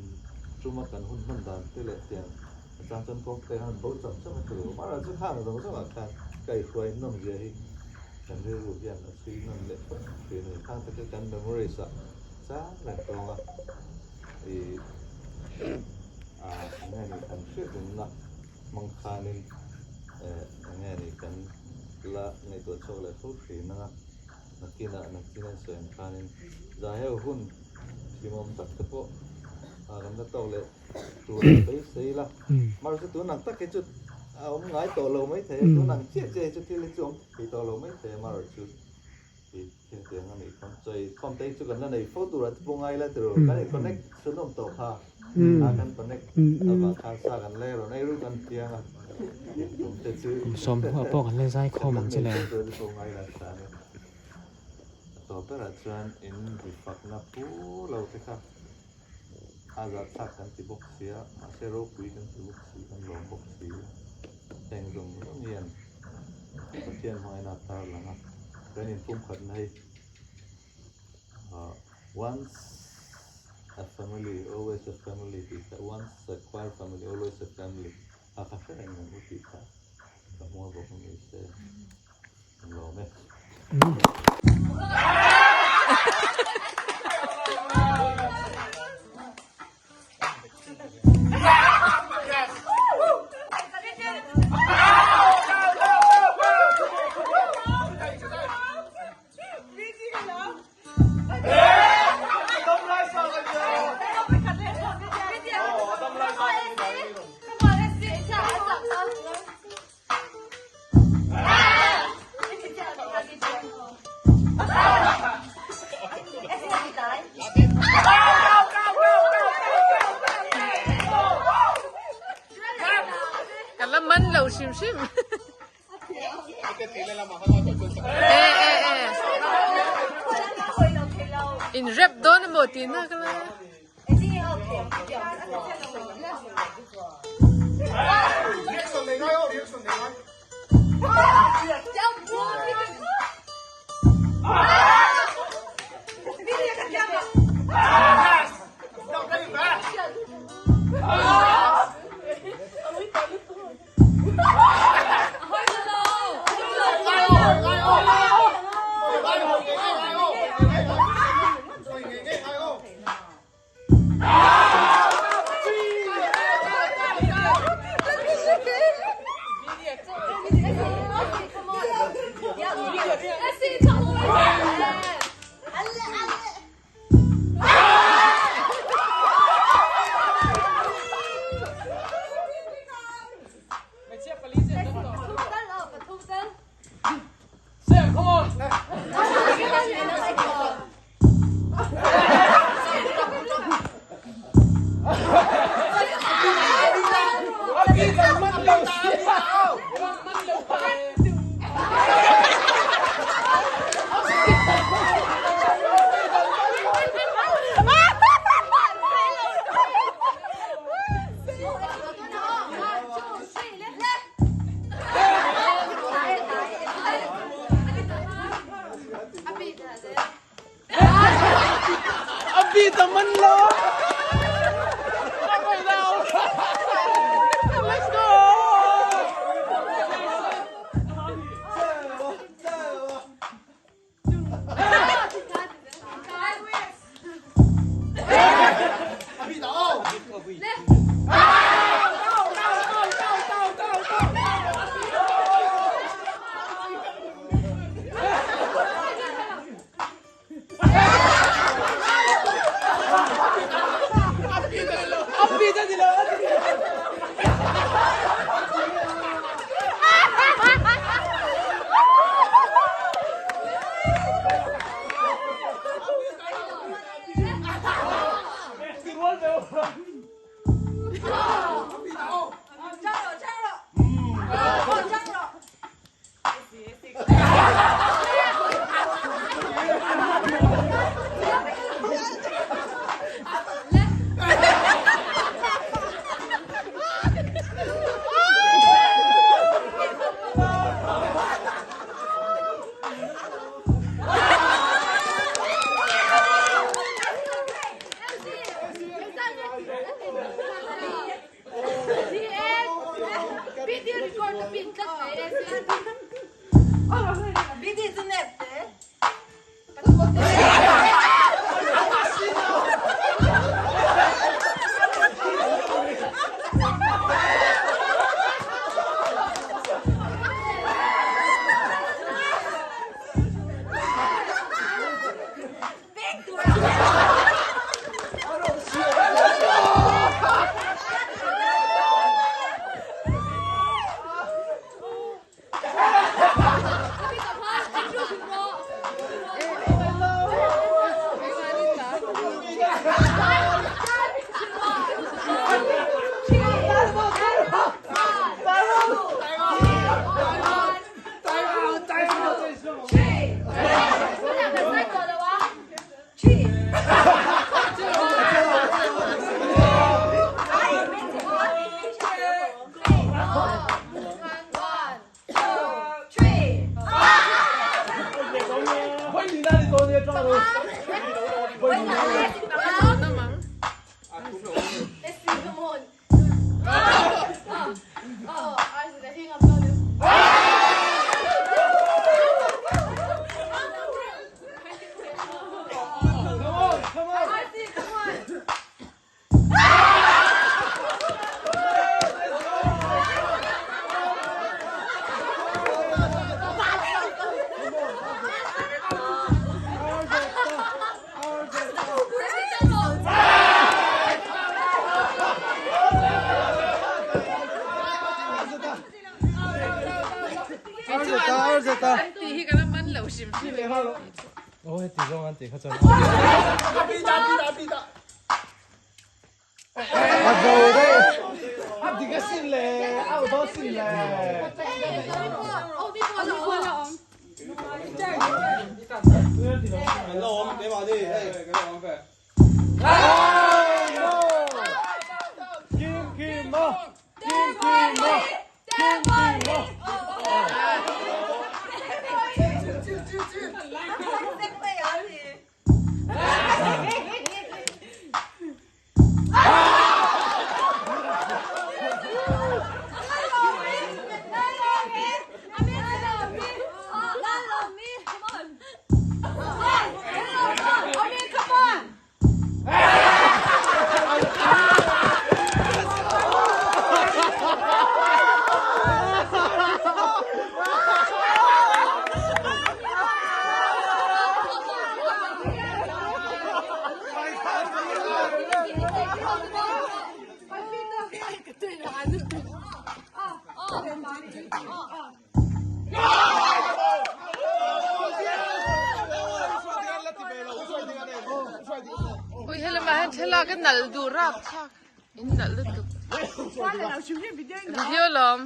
tum a kan hun hman dan te leh tiang a chang chuan kawng te khan bo cham cham a ti lo. Mahra chu khang zawng zawngah khan kaihhruaiin nawmzia hi kan rilru hian a chhui nawn leh fo thin a ni. Khang te kha kan memories ah chang reng tawng a. Ih eng nge ni kan hriatna hmang khanin eng nge ni kan la ngaihtuah chhuak leh fo thin anga nakinah nakin an sawi ang khanin zaheu hun hlimawm tak te pawh kan la tawk leh tur a beisei la mahse chu tun ang tak hi chu a awm ngai tawh lo maithei a tun ang chiah chiah hi chu thil hi chu awm thei tawh lo maithei a marawhchu. Hetiang a nih kha. Chawi khawm te hi chu kan la nei fo tur a ti pawh ngai la tiraw. Kan in connect chhunawm tawh kha. A kan connect avang khan sa kan le rawn ei ruk an tiang a. Tum te chu. Kum 10 pawh kan la zai khawm ang che le. Kan la nei fo tur a ti pawh ngai la tha ni. A tawp berah chuan in ri fakna pu lo te kha a zahthlak kan ti bawk sia mahse ropui kan ti bawk si kan lawm bawk si. Heng zawng zawng hian Pathian hmangaihna a tar lang a, kan inpumkhatna hi once a family always a family tih kha once a choir family always a family a kha hre reng ang u tih kha ka hmuh a bawk a ni se ka lawm e. Ka la man lo hrim hrim. E e e. In rep dawn emaw tih na ka la. 比他们老。Let's go！Ui helama hian thlalak a nalh duh rap thlak in nalh lutuk video lawm.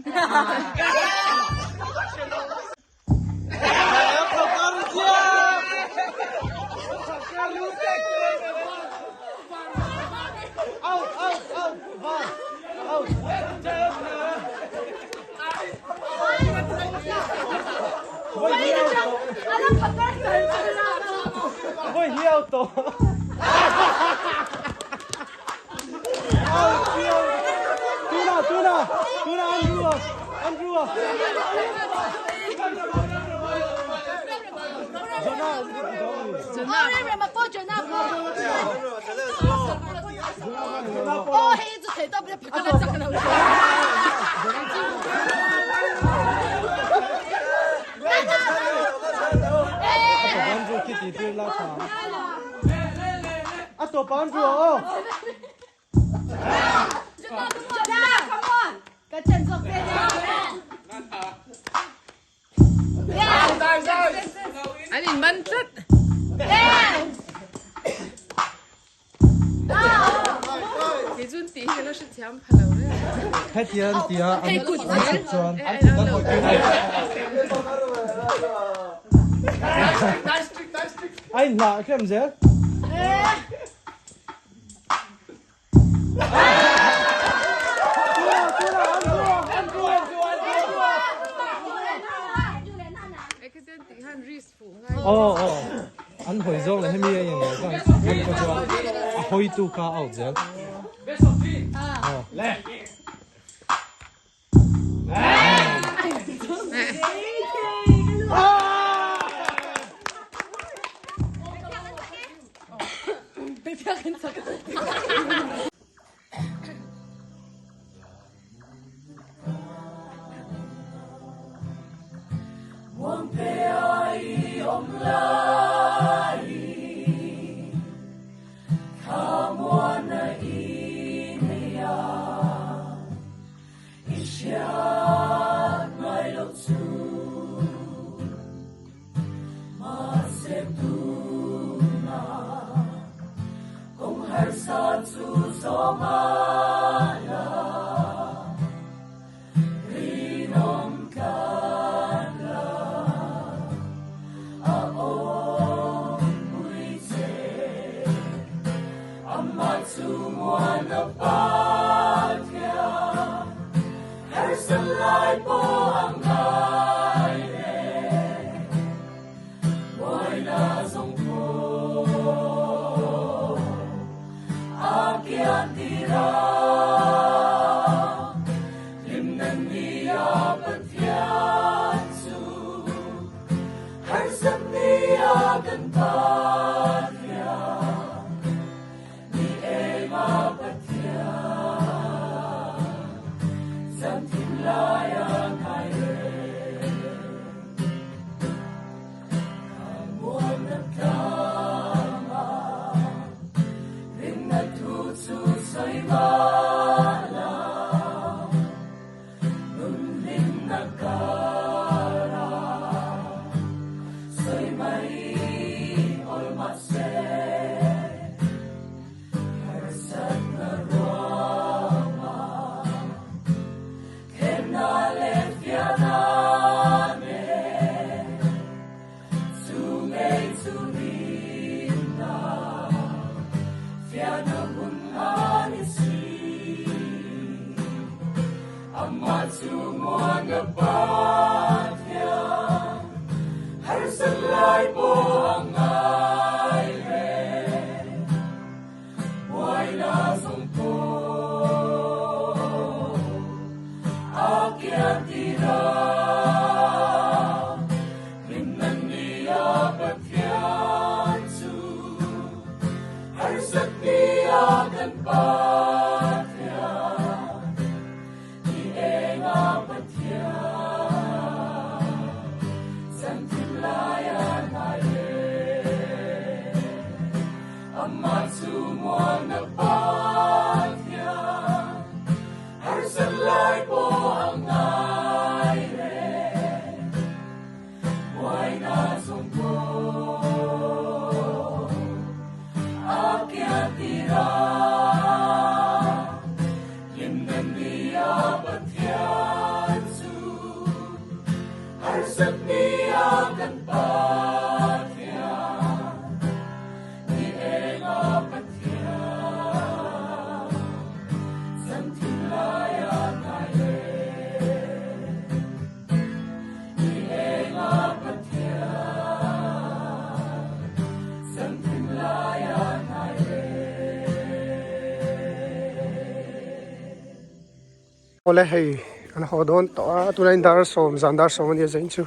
Tuna tuna tuna Andrew a Andrew a Jonah Oh, Rema po Jonah po. Oh, hei chu thei tawp le phakala chak lo. Andrew khi ti tir la tha. A tawp Andrew aw. Jonah, come on. Ka chen zawk te nia. An in man tlat. Kei chuan tih hi ka la hrethiam pha lo reng. Hetiang tia an Hei kut an chhuk chuan an lo a inhlah hrem zel. Aw aw an hawi zawk leh hemi a in lo chuan an khaw chuan a hawi tu kha a out zel. Aw. Awle hei an haw dawn tawh a tunah in dar sawm zan dar sawm ania zain chu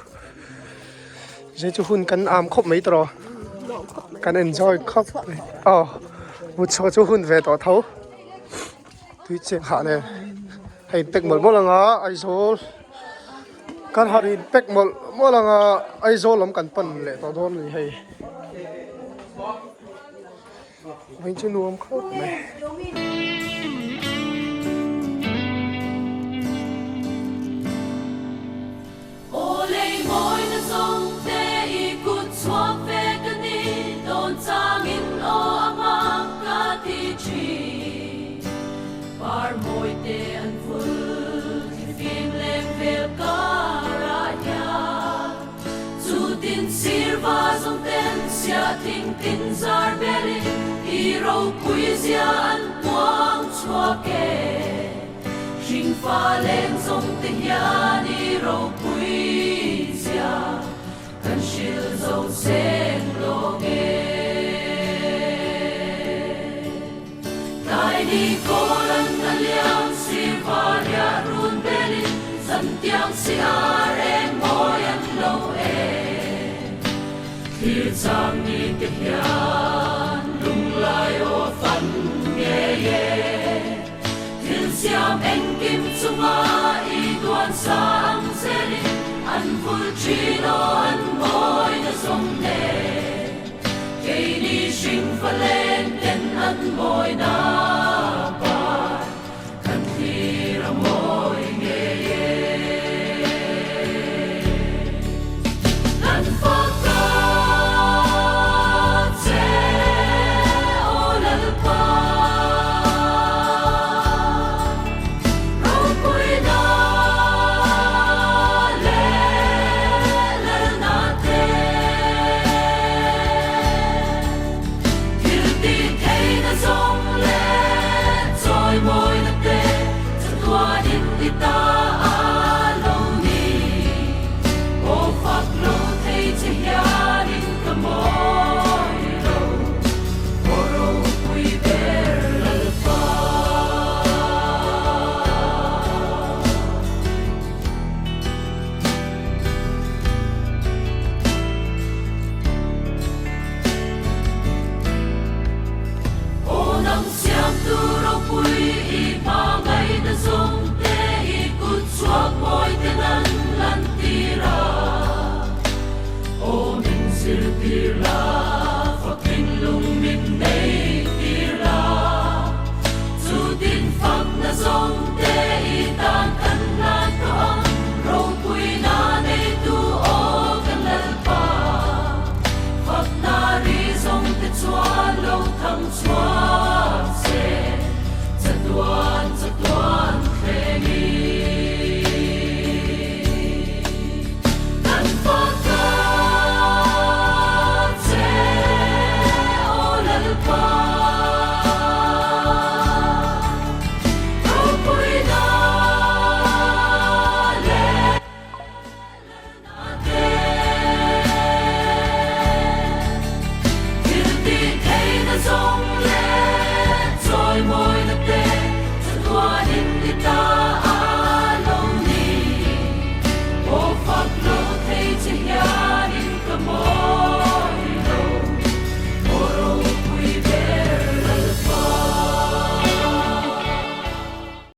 zain chu hun kan am khawp mai tawh kan enjoy khawp mai aw mut chhuah chu hun ve tawh tho tui cheng hah nen hei pack mawlh mawlh anga Aizawl kan han in pack mawlh mawlh anga Aizawl lam kan pan leh tawh dawn a ni hei. Vawiin chu nuam khawp mai. Aw lei mawi na zawng te i kut chhuak ve ka ni dawn changin aw a hmak ka ti thin. Par mawi te an vul thlifim leng vel karah hian. Chutin sirva zawng ten siah thing tin zar belin i ropui zia an puang chhuak e. Hringfa leng zawng te hian i ropui zia kan hrilh zo seng lawng e. Tlai ni kawl an a liam sirva riah run belin zantiang si ar eng mawi an lo e. Thlir chang ni te hian lunglai aw fan ngei e. Thil siam engkim chunga i duan sa ang zelin an vul thin aw an mawi na zawng nen. Keini hring falen ten an mawi na par kan thlir a mawi ngei e. Kan fak a che aw Lalpa. Ropuina leh Lalna te. Thil tih theihna zawng leh chawimawina te chatuanin i ta a lo ni. Aw fak lo thei che hianin ka mawi lo, aw ropui ber Lalpa. Aw nang siamtu ropui i hma ngaihna zawng te i kut chhuak mawi te nan lan tir a, aw min zirtir la.